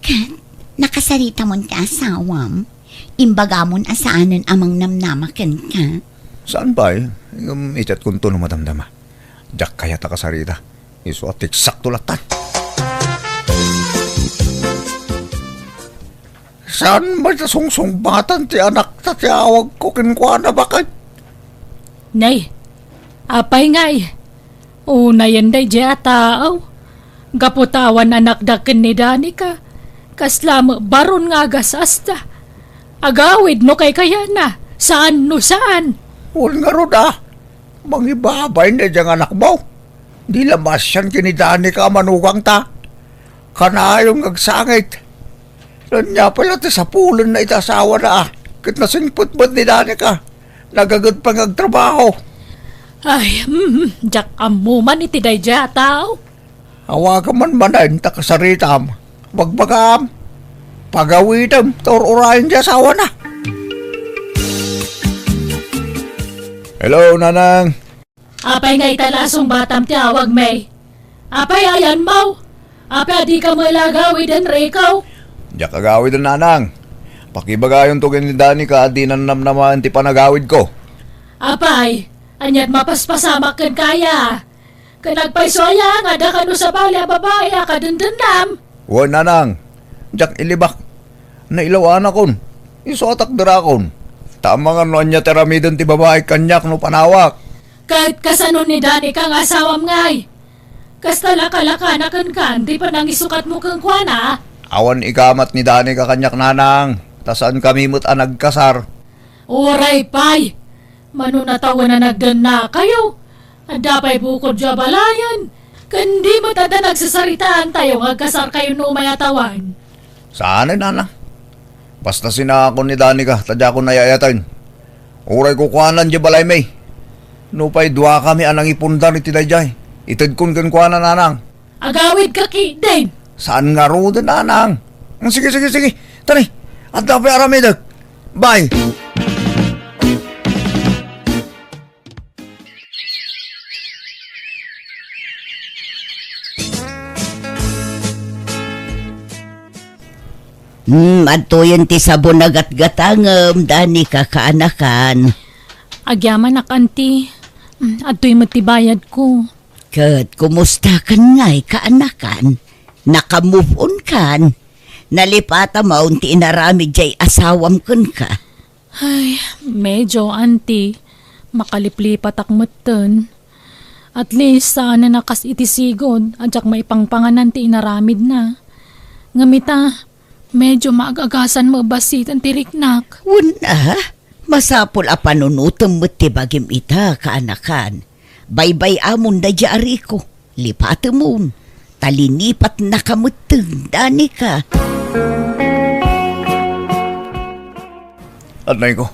Ket, nakasaritamon ti asawam? Imbagamon a saanen a mangnamnama kenka? Saan pay? Ngem itedkonto no madamdama. Diak kayat a kasarita. Isu a tiksakto lattan. Saan met a sungsungbatan ti anakta ti awagko kenkuana, baket? Nay, apay ngay? Unayen daydiay a tao, gapu ta awan anakda ken ni Danica, kasla met baron nga agas-asta. Agawid no kaykayana, saan no saan. Wen ngarud a, mangibabay daydiay nga anakmo. Di la masian ken ni Danica a manugangta. Kanayon nga agsangit. Ania pay la ti sapulenna iti asawana a ket nasingpet met ni Danica. Nagaged pay nga agtrabaho. Ay, mm, diak ammo man iti daydiay a tao. Awagam man manen ta kasaritam. Bagbagam, pagawidem ta ur-urayen ti asawana. Hello, Nanang. Apay nga ita la a sungbatam ti awagmi? Apay ayanmo? Apay a dika met la agawiden, Rico? Diak agawiden, Nanang. Pakibagayonto ken ni Danica a dinan namnamaen ti panagawidko. Apay, ania't mapaspasamak kenka aya? Ket agpayso aya nga adda kano sabali a babai a kadendennam? Wen, Nanang. Diak ilibak. Nailawanakon. Isu a takderakon. Ta amangan no ania ti aramiden ti babai kaniak no panawak. Ket kasano ni Danica nga asawam ngay? Kasta la kalakana kenka ti panangisukatmo kenkuana? Awan ikamat ni Danica kaniak, Nanang. Ta saankami met a nagkasar. Uray pay! Mano natawen a nagdennakayo? Adda pay bukodyo a balayen, ken di met adda nagsasaritaantayo nga agkasarkayo no umay a tawen. Saan, Nanang. Basta sinaakon ni Danica, ta diakon ay-ayaten. Uray kukuanan diay balaymi. Nupay duakami a nangipundar iti daydiay, itedkon kenkuana, Nanang. Agawidka ketdin. Saan ngaruden, Nanang. Mm, sige, sige, sige. Tani, adda pay aramidek. Bye. Hmm, adtoyen ti sabon a gatgatangem, Danica, kaanakan. Agyamanak, Auntie. Hmm, adtoy met ti bayadko. Ket kumustakan ngay, kaanakan? Naka-move on kan? Nalipatam ti inaramid diay asawam kenka? Ay, medyo, Auntie. Makaliplipatak metten. At least, saanen a kas iti sigud a diak maipangpanganan ti inaramidna. Ngem ita, medyo maag-agasan met bassiten ti riknak. Wen a, masapul a panunotem met ti bagim ita, kaanakan. Baybay-amon daydiay a Rico. Lipatemon, ta linipatnaka metten, Danica. Anay ko,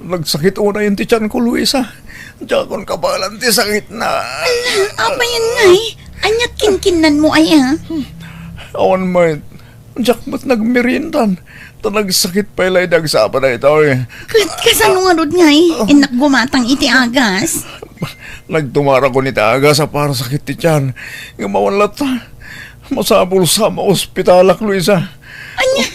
nagsakit unayen ti tianko, Luisa. Diakon kabaelan ti sakitna. Ala, apayen ngay? Ania't kinkinnanmo aya? Awan met. Diak met nagmeriendan. Ta nagsakit pay la idi agsapa daytoy. Ket kasano ngarud ngay? Innak gumatang iti agas. Nagtumarakon iti agas a para sakit ti tian. Ngem awan latta. Masapul sa maospitalak, Luisa. Ania?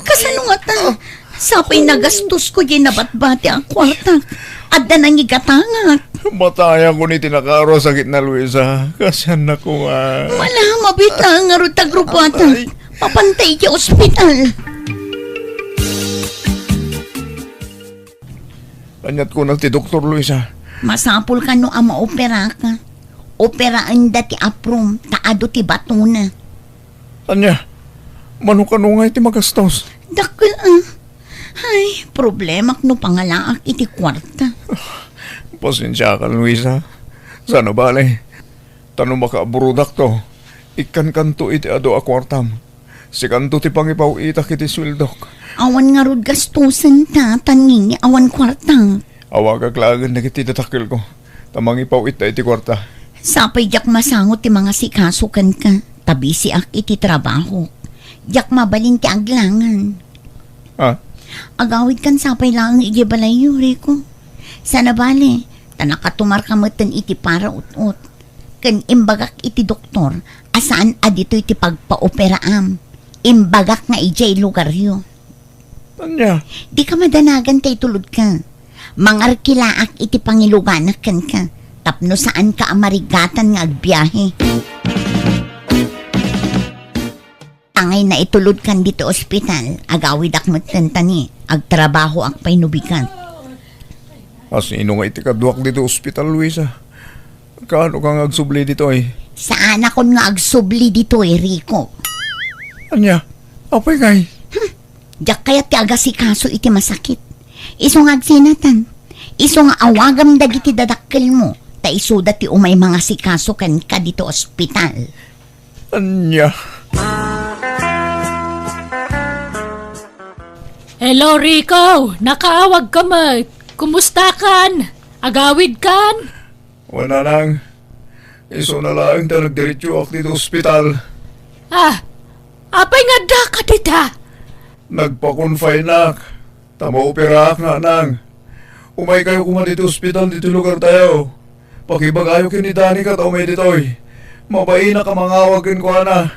Kasano ngata? Sapay nagastosko diay nabatbati a kuarta. Adda nangigatangak. Matayakon iti nakaro a sakitna, Luisa. Kasiannako nga. Mala, mabita ngarud ta grupuata. Ay. Mapantay iti ospital. Ania't kuna ti doktor, Luisa? Masapul kano a maoperaka. Operaenda ti aprom, ta adu ti batona. Ania? Mano kano ngay ti magastos? Dakkel a. Ay, problemak no pangalaak iti kuarta. Pasensiakan, Luisa. Saan a bale. Ta no makaabrodakto, ikkankanto iti adu a kuartam. Sikanto ti pangipaw-itak iti sueldok. Awan ngarud gastosen ta, ta nini awan kuarta. Awagak laengen dagiti dadakkelko, ta mangipaw-itta iti kuarta. Sapay diak masango ti mangasikaso kenka, ta bisiak iti trabahok. Diak mabalin ti aglangan. Ah? Agawidkan sapay laeng idiay balayyo, Rico. Saan a bale, ta nakatumarka metten iti para ut-ot. Ken imbagak iti doktor a saan a ditoy ti pagpaoperaam. Imbagak nga idiay lugaryo. Ania? Dika madanagan ta itulodka. Mangarkilaak iti pangiluganak kenka tapno saanka a marigatan nga agbiahe. Angay naitulodkan ditoy ospital, agawidak metten ta ni agtrabahoak pay no bigat. Asino nga iti kaduak ditoy ospital, Luisa? Kaano ka nga agsubli ditoy? Saanakon nga agsubli ditoy, Rico. Ania? Apay ngay? Diak kayat ti agasikaso iti masakit. Isu nga agsinatan. Isu nga awagam dagiti dadakkelmo, ta isuda ti umay mangasikaso kenka dito ospital. Ania? Hello, Rico! Nakaawag ka met! Kumusta kan? Agawid kan? Wen, nanang. Isuna laeng ta nagdiretsoak ditoy ospital. Ah, apay nga addaka dita? Nagpa-confineak. Ta maoperaak, nanang. Umaykayo koma ditoy ospital ditoy lugartayo. Pakibagayo ken ni Danica ta umay ditoy. Mabainak a mangawag kenkuana.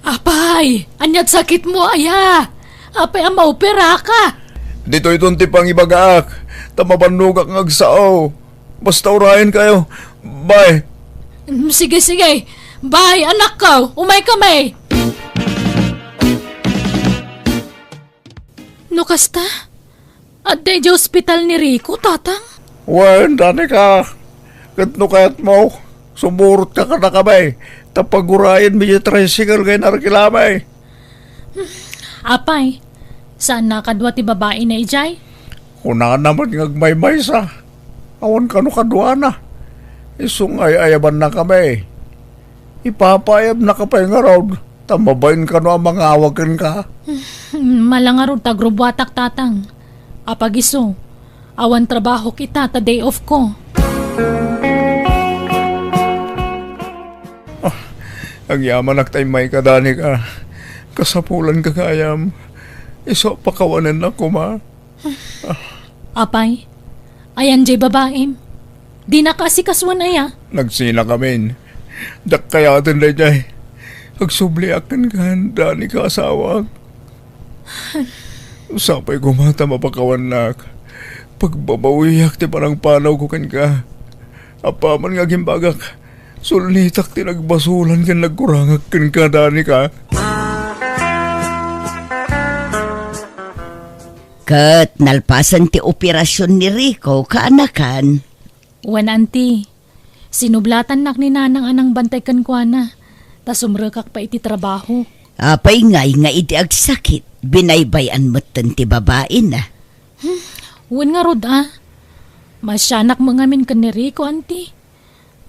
Apay, ania't sakitmo aya? Apay a maoperaka? Ditoyton ti pangibagaak, ta mabannogak nga agsao. Basta urayenkayo. Bye. Mm, sige, sige. Bye, anakko. Umaykami. No kasta, adda idiay ospital ni Rico, Tatang? Wen, Danica. Ket no kayatmo, sumurotka kadakami. Ta pagurayenmi diay tricycle nga inarkilami. Apay, saan a kadua ti babaina idiay? Kunana met nga agmaymaysa. Awan kano kaduana. Isu nga ay-ayabannakami. Ipapaayabnaka pay ngarud, ta mabain kano a mangawag kenka. Mala ngarud ta agrubbuatak, Tatang. Apag isu, awan trabahok ita ta day off ko. Ah, agyamanak ta immayka, Danica. Kasapulanka gayam. Isu a pakawanennak koma. Apay, ayan jay babaim? Dinaka asikasuan aya? Nagsinakamin. Diak kayaten dayjay. Agsubliak kenka, Danica, asawak. Sapay koma ta mapakawannak. Pagbabawiak ti panangpanawko kenka. Apaman nga agimbagak, sulnitak ti nagbasolan ken nagkurangak kenka, Danica. Ket nalpasen ti operasion ni Rico, kaanakan? Wen, Auntie. Sinublatannak ni Nanang a nangbantay kenkuana, ta sumrekak pay iti trabaho. Apay ngay nga idi agsakit, binaybay-an metten ti babaina? Hmm, wen ngarud a. Maasianak met ngamin ken ni Rico, Auntie.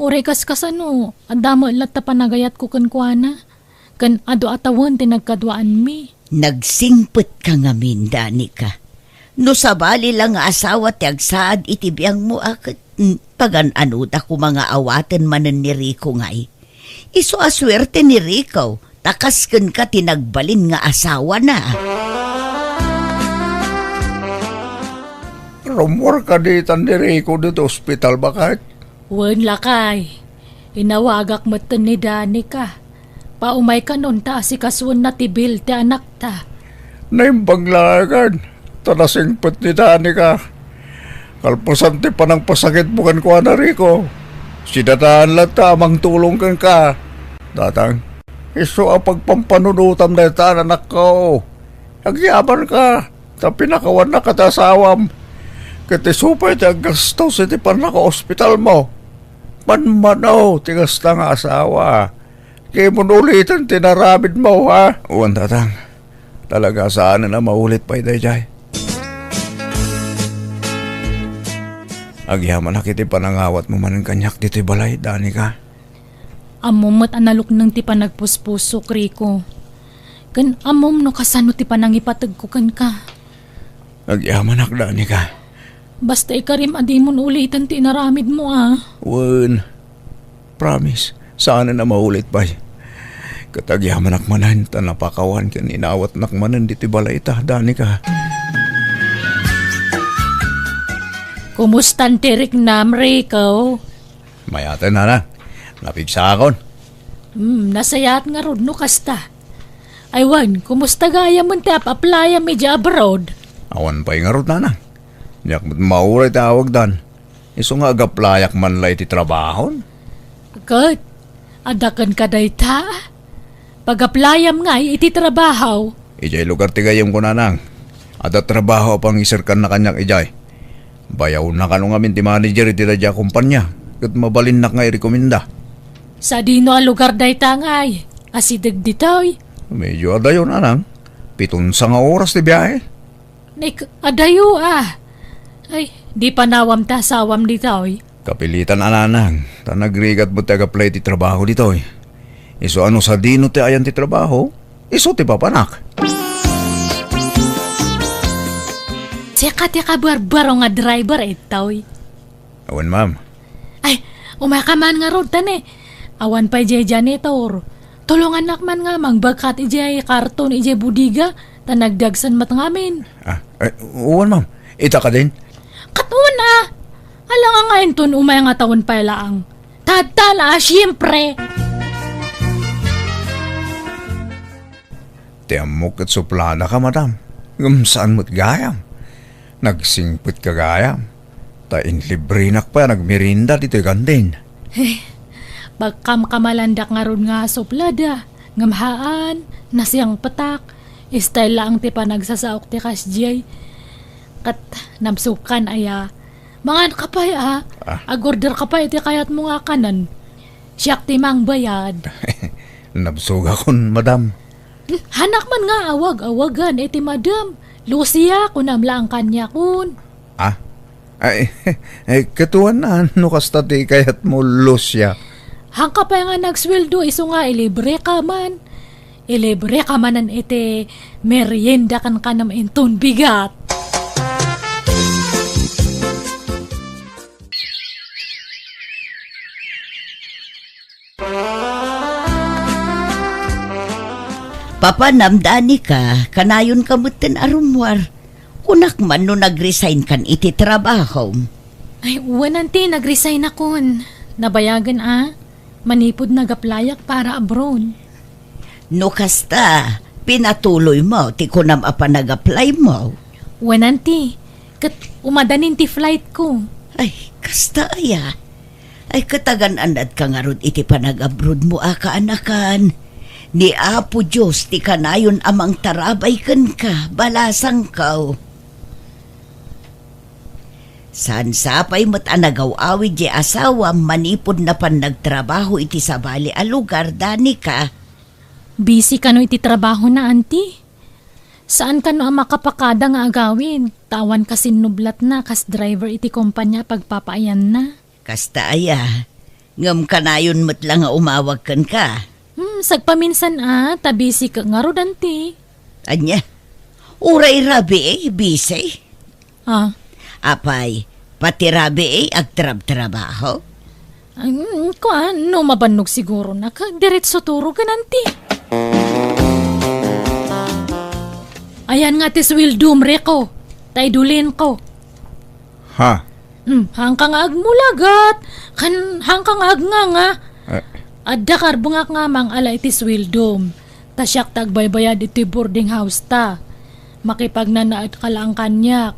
Uray kaskasano, adda met latta panagayatko kenkuana. Ken adu a tawen ti nagkaduaanmi. Nagsingpetka ngamin, Danica. No sabali la nga asawa ti agsaad iti biangmo a ket, mm, pagan-anoda koma nga awaten manen ni Rico ngay. Isu a suerte ni Rico, ta kas kenka ti nagbalin nga asawana. Rummuarka ditan ni Rico ditoy ospital, baket? Wen, lakay. Inawagak metten ni Danica. Paumay kanon ta asikasuenna ti bill ti anakta. Naimbag la, Agan, ta nasingpet ni Danica. Kalpasan ti panangpasakitmo kenkuana, Rico, sidatan latta a mangtulong kenka. Tatang, isu a pagpampanunotam dayta, anakko. Agyamanka. Ta pinakawannaka ti asawam. Ket isu pay ti aggastos iti pannakaospitalmo. Manmano ti kasta nga asawa. Dimo uliten ti inaramidmo, ha? Wen, Tatang. Talaga saanen a maulit pay daydiay. Agyamanak iti panangawatmo manen kaniak ditoy balay, Danica. Ammom met a nalukneng ti panagpuspusok, Rico. Ken ammom no kasano ti panangipategko kenka. Agyamanak, Danica. Basta ikarim a dimon uliten ti inaramidmo, a. Wen, promise, saanen a maulit pay. Ket agyamanak manen ta napakawan ken inawatnak manen ditoy balayta, Danica. Kumustan ti riknam, Rico? Mayaten, Nana. Napigsaakon. Hmm, nasayaat ngarud no kasta. Ay wen, kumusta gayam ti ap-aplayam idiay abroad? Awan pay ngarud, Nana. Diak met mauray ti awagdan. Isu nga agaplayak man la iti trabahon. Ket, adda kenka dayta? Pagaplayam ngay iti trabaho. Idiay lugar ti gayyemko, Nanang. Adda trabaho a pangiserkanna kaniak idiay. Bayawna kano ngamin ti manager iti daydiay a kompania. ket mabalinnak nga irekomenda. Sadino a lugar dayta ngay? Asideg ditoy? Medyo adayo, nanang. Piton sanga oras ti biahe. Nek, adayo a. Ay, di panawam ta asawam ditoy. Kapilitan a, nanang, ta nagrigat met ti ag-apply ti trabaho ditoy. Isu a no sadino ti ayan ti trabaho, isu ti papanak. Sika ti kabarbaro nga driver, itoy. Awan, ma'am. Ay, umaka man ngarud, ta ne. Awan pay jay janitor. Tulongannak man nga mangbagkat ijay karton ijay bodega, ta nagdagsen met ngamin. Ah, ay, uwan, ma'am. Ita ka din? Kat uwan, ah. Ala nga nga inton umay nga taon pay laang. Tadta na, ah, siyempre. Ti ammok ket suplada ka, madam. Ngem saan met gayam? Nagsingpet ka gayam. Ta inlibrenak pay a nagmerienda ditoy kantin. Eh, pagkamkamalandak ngarud nga suplada, ngem haan, nasiyangpetak. Style laeng ti panagsasaok ti kasdiay. Ket nabsogkan aya. Mangan ka pay, ah. Ah. Ag-order ka pay iti kayatmo nga kanen. Siak ti mangbayad. Nabsogakon, madam. Hanak man nga awag-awagan iti madam. Lucia, kunam laeng kaniakon. Ah? Ay, ay, katuan na, no kasta ti kayatmo, Lucia. Hangka pay nga nagsueldo, isu nga ilibre ka man. Ilibre ka manen iti merienda ken kanam inton bigat. Papanam, Danica, kanayonka metten a rummuar. Kunak man no nag-resign kan iti trabahom. Ay, wen, auntie, nag-resign akon. Nabayagen a, manipud nag-applyak para abroad. No kasta, pinatuloymo ti kunam a panag-applymo? Wen, auntie, ket umadanin ti flight ko. Ay, kasta aya. Ay, ket agan-anadka ngarud iti panag-abroadmo a kaanakan. Ni Apo Dios ti kanayon a mangtarabay kenka, balasangko. Saan sa pay met a nagaw-awid ti asawam manipud napan nagtrabaho iti sabali a lugar, Danica? Busy kano iti trabahona, auntie? Saan kano a makapakada nga agawid, ta awan kasinnublatna kas driver iti kompania a pagpapaayanna. Kasta aya, ngem kanayon met la nga umawag kenka. Hmm, sagpaminsan a, ta busy ka ngarud, auntie. Ania? Uray rabii, busy? Ah. Apay, pati rabii agtrabtrabaho? Ay, mm, kuan, no mabannog siguro na, ka, diretso turo ka, auntie. Ayan nga ti sueldom, Rico. Ta idulin ko. Ha? Hmm, hangka nga agmulagat, kan hangka nga agnganga. Eh. Adda karbengak nga mangala iti sueldom. Ta siak ti agbaybayad iti boarding house ta. Makipagnanaed ka laeng kaniak.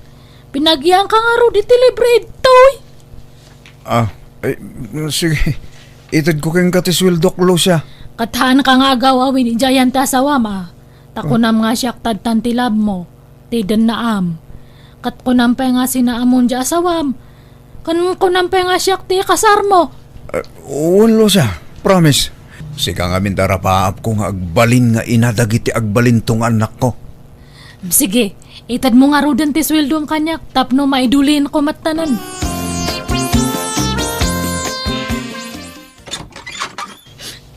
Pinagianka ngarud iti libre idtoy. Ah, eh, sige. Itedko kenka ti sueldok, Lucia. Ket haanka nga agaw-awid idiay ayan ti asawam, a. Ta kunam nga siak ti addan ti labmo, ti dennaam. Ket kunam pay nga sinaamon ti asawam. Ken kunam pay nga siak ti ikasarmo. Eh, wen, Lucia. Promise. Sika ngamin ti arapaapko nga agbalin nga ina dagiti agbalinto nga annakko. Sige, itedmo ngaruden ti sueldom kaniak tapno maidulinko met tanan.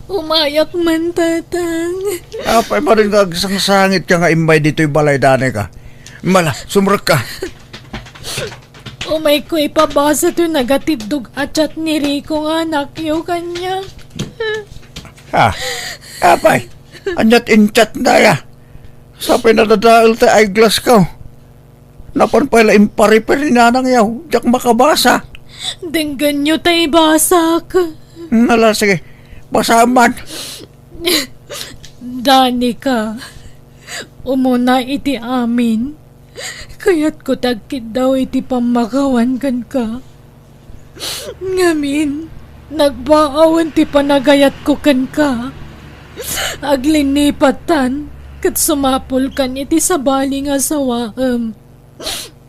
Umayak man, Tatang. Apay, manen nga agsangsangitka nga immay ditoy balay, Danica? Mala, sumrekka. Umayko ipabasa toy nagatiddog a chat ni Rico nga anakyo kaniak. Ha? Apay, ania't in-chatna aya? Sa pinadadael ti eyeglassko. Napan pay la impa-repair ni nanangyo, diak makabasa. Denggenyo ta ibasak. Nala, sige, basaem man. Danica, umuna iti amin, kayatko ti agkiddaw iti pammakawan kenka. Ngamin, nagbaawen ti panagayatko kenka. Aglinipattan ket sumapulkan iti sabali nga asawaem.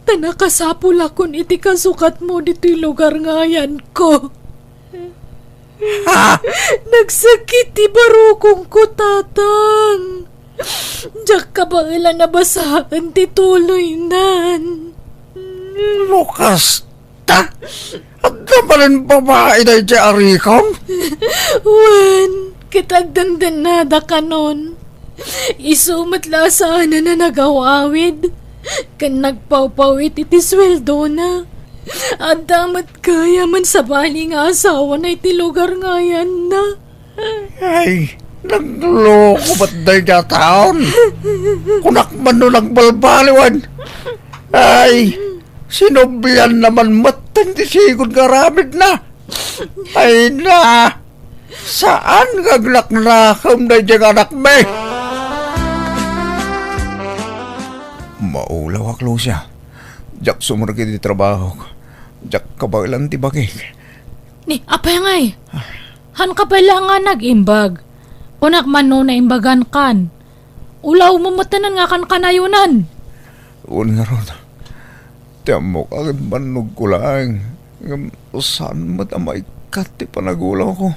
Ta nakasapulakon iti kasukatmo ditoy lugar nga ayanko. Ha? Nagsakit ti barukongko, Tatang. Diak kabaelan a basaen ti tuloynan. No kasta, adda manen babai daydiay a Rikong? Wen, ket agdendennada kanon. Isu met la a saanen a nagaw-awid ken nagpawpawit iti sueldona. Adda met gayam a sabali nga asawana iti lugar nga ayanna. Ay, nagloko met daydiay a taon. Kunak man no nagbalbaliwen. Ay, sinublianna man metten ti sigud nga aramidna. Ay na, saan nga agnaknakem daydiay nga anakmi? Maulawak, Lucia. Diak sumrek iti trabahok. Diak kabaelan ti bagik. Ni, apay ngay? Hanka pay la nga nag-imbag. Kunak man no naimbagankan. Ulawmo metten nga kankanayonan. Wen ngarud, ti ammok a ket bannogko laeng, ngem saan met a maikkat ti panagulawko.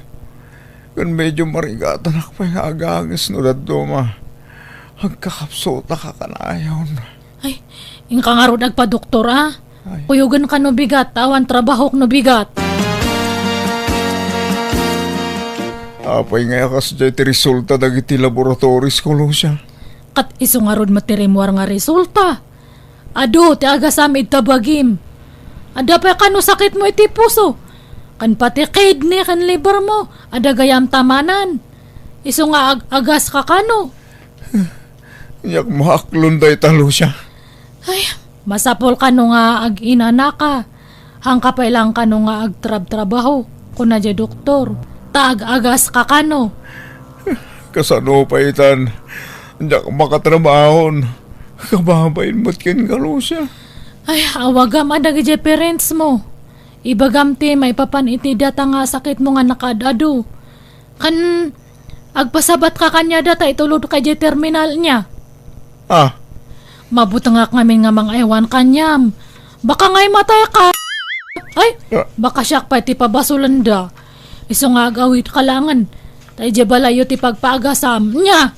Ken medio marigatanak pay nga agangis no dadduma. Agkakapsutak a kanayon. Ay, inka ngarud agpadoktor, a? Ay. Kuyogen ka no bigat, ta awan trabahok no bigat. Apay nga a kasdiay ti resulta dagiti laboratories ko, Lucia? Ket isu ngarud met ti rimmuar nga resulta. Adu ti agasam ita bagim. Adda pay kano sakitmo iti puso. Ken pati kidney ken liver mo, adda gayam tamanan. Isu nga ag-agas ka kano. Diak maaklon dayta, Lucia. Ay, masapul kano nga ag-inanaka. Hanka pay lang kano nga agtrabtrabaho, kuna diay doktor. Ta ag-agas ka kano. Kasano pay itan? Diak makatrabahon. Kababain met kenka, Lucia. Ay, awagam a dagidiay parents mo. Ibagam ti maipapan iti data nga sakitmo nga nakaad-adu. Kan agpasabat ka kaniada ta itulod ka idiay terminal niya. Ah. Mabutengak ngamin nga mangaywan kaniam. Baka nga imatay ka. Ay, ah, baka siak pay ti pabasolenda. Isu nga ag-awid ka langen. Ta idiay balayyo ti pagpaagasam niya.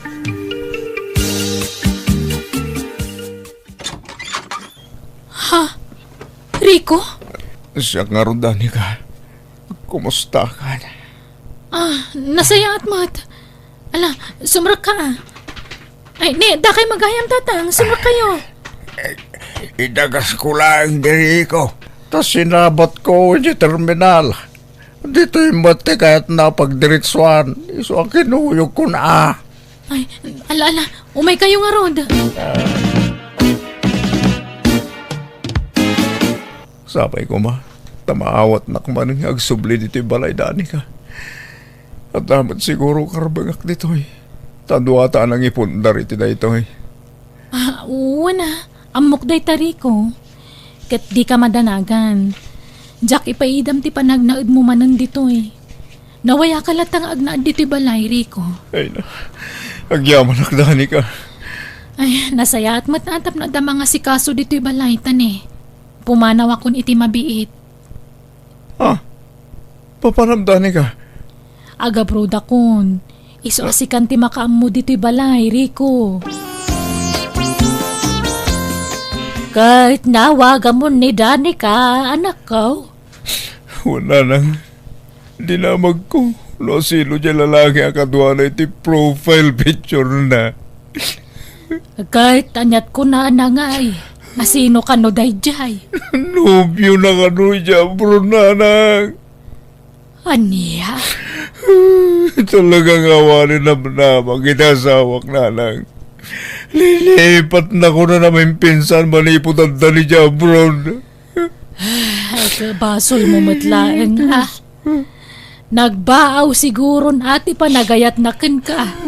Ha? Rico? Siak ngarud, Danica. Kumusta ka? Ah, nasayaat met. Ala, sumrek ka, a. Ay, ni, dakay magayam, Tatang. Sumrek kayo. Idagasko laeng diri ko. Ta sinabatko idiay terminal. Ditoy met ti kayatna a pagdiretsuan. Isu a kinuyogkon, a. Ay, ala, ala. Umay kayo ngarud. Sapay koma, ta maawatnak manen nga agsubli ditoy balay, Danica. Adda met siguro karbengak ditoy. Ta dua ta a nangipundar iti daytoy. Ah, wen a. Ammok dayta, Rico. Ket dika madanagan. Diak ipaidam ti panagnaedmo manen ditoy. Nawayaka latta nga agnaed ditoy balay, Rico. Ay na, agyamanak, Danica. Ay, nasayaat met a tapno adda mangasikaso ditoy balay, ta ni, pumanawakon iti mabiit. Ah, papanam, Danica? Agabrodakon. Isu a sikan ti makaammo ditoy balay, Rico. Ket nawagamon ni Danica, anakko. Wen, nanang, dinamagko no asino diay lalaki a kaduana iti profile picture na. Ket aniat kunana ngay, asino kano daydiay? Nobio na kano idiay abroad, nanang. Ania? Talaga nga awanen namnama iti asawak, nanang. Lilipat na kunana maminsan manipud adda idiay abroad. Ay, basolmo met laeng, a. Nagbaaw siguron a ti panagayatna kenka.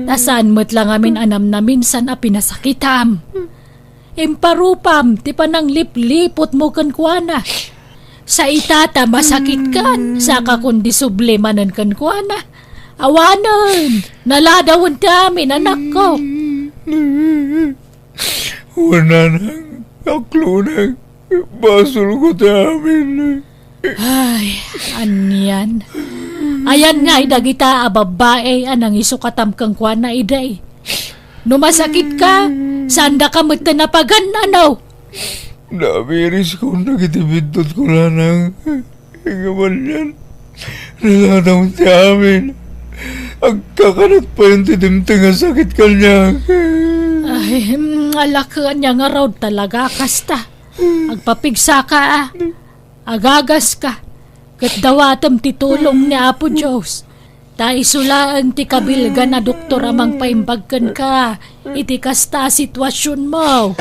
Ta saan met la ngamin a namnaminsan a pinasakitam. Imparupam ti pananglipliputmo kenkuana. Sa ita ta masakitkan, saka kundi subli manen kenkuana. Awanen, naladawen ti amin, anakko. Wen, nanang, aklonang, basolko ti amin. Ay, anian. Ayan nga, dagita a babbai a nangisukatam kenkuana idi. No masakitka, saandaka met a napagan-ano? Nabiris ko dagiti biddutko, Nanang. Ngem anian, nadadaw ti amin. Agkakanat payen ti dimteng a sakit kaniak. Ay, mm, alakeen nga ngarud talaga kasta. Agpapigsaka, a. Agagaska. Ket dawatem ti tulong ni Apo Dios. Ta isu laeng ti kabilgan a doktor a mangpaimbag kenka iti kasta a situasionmo.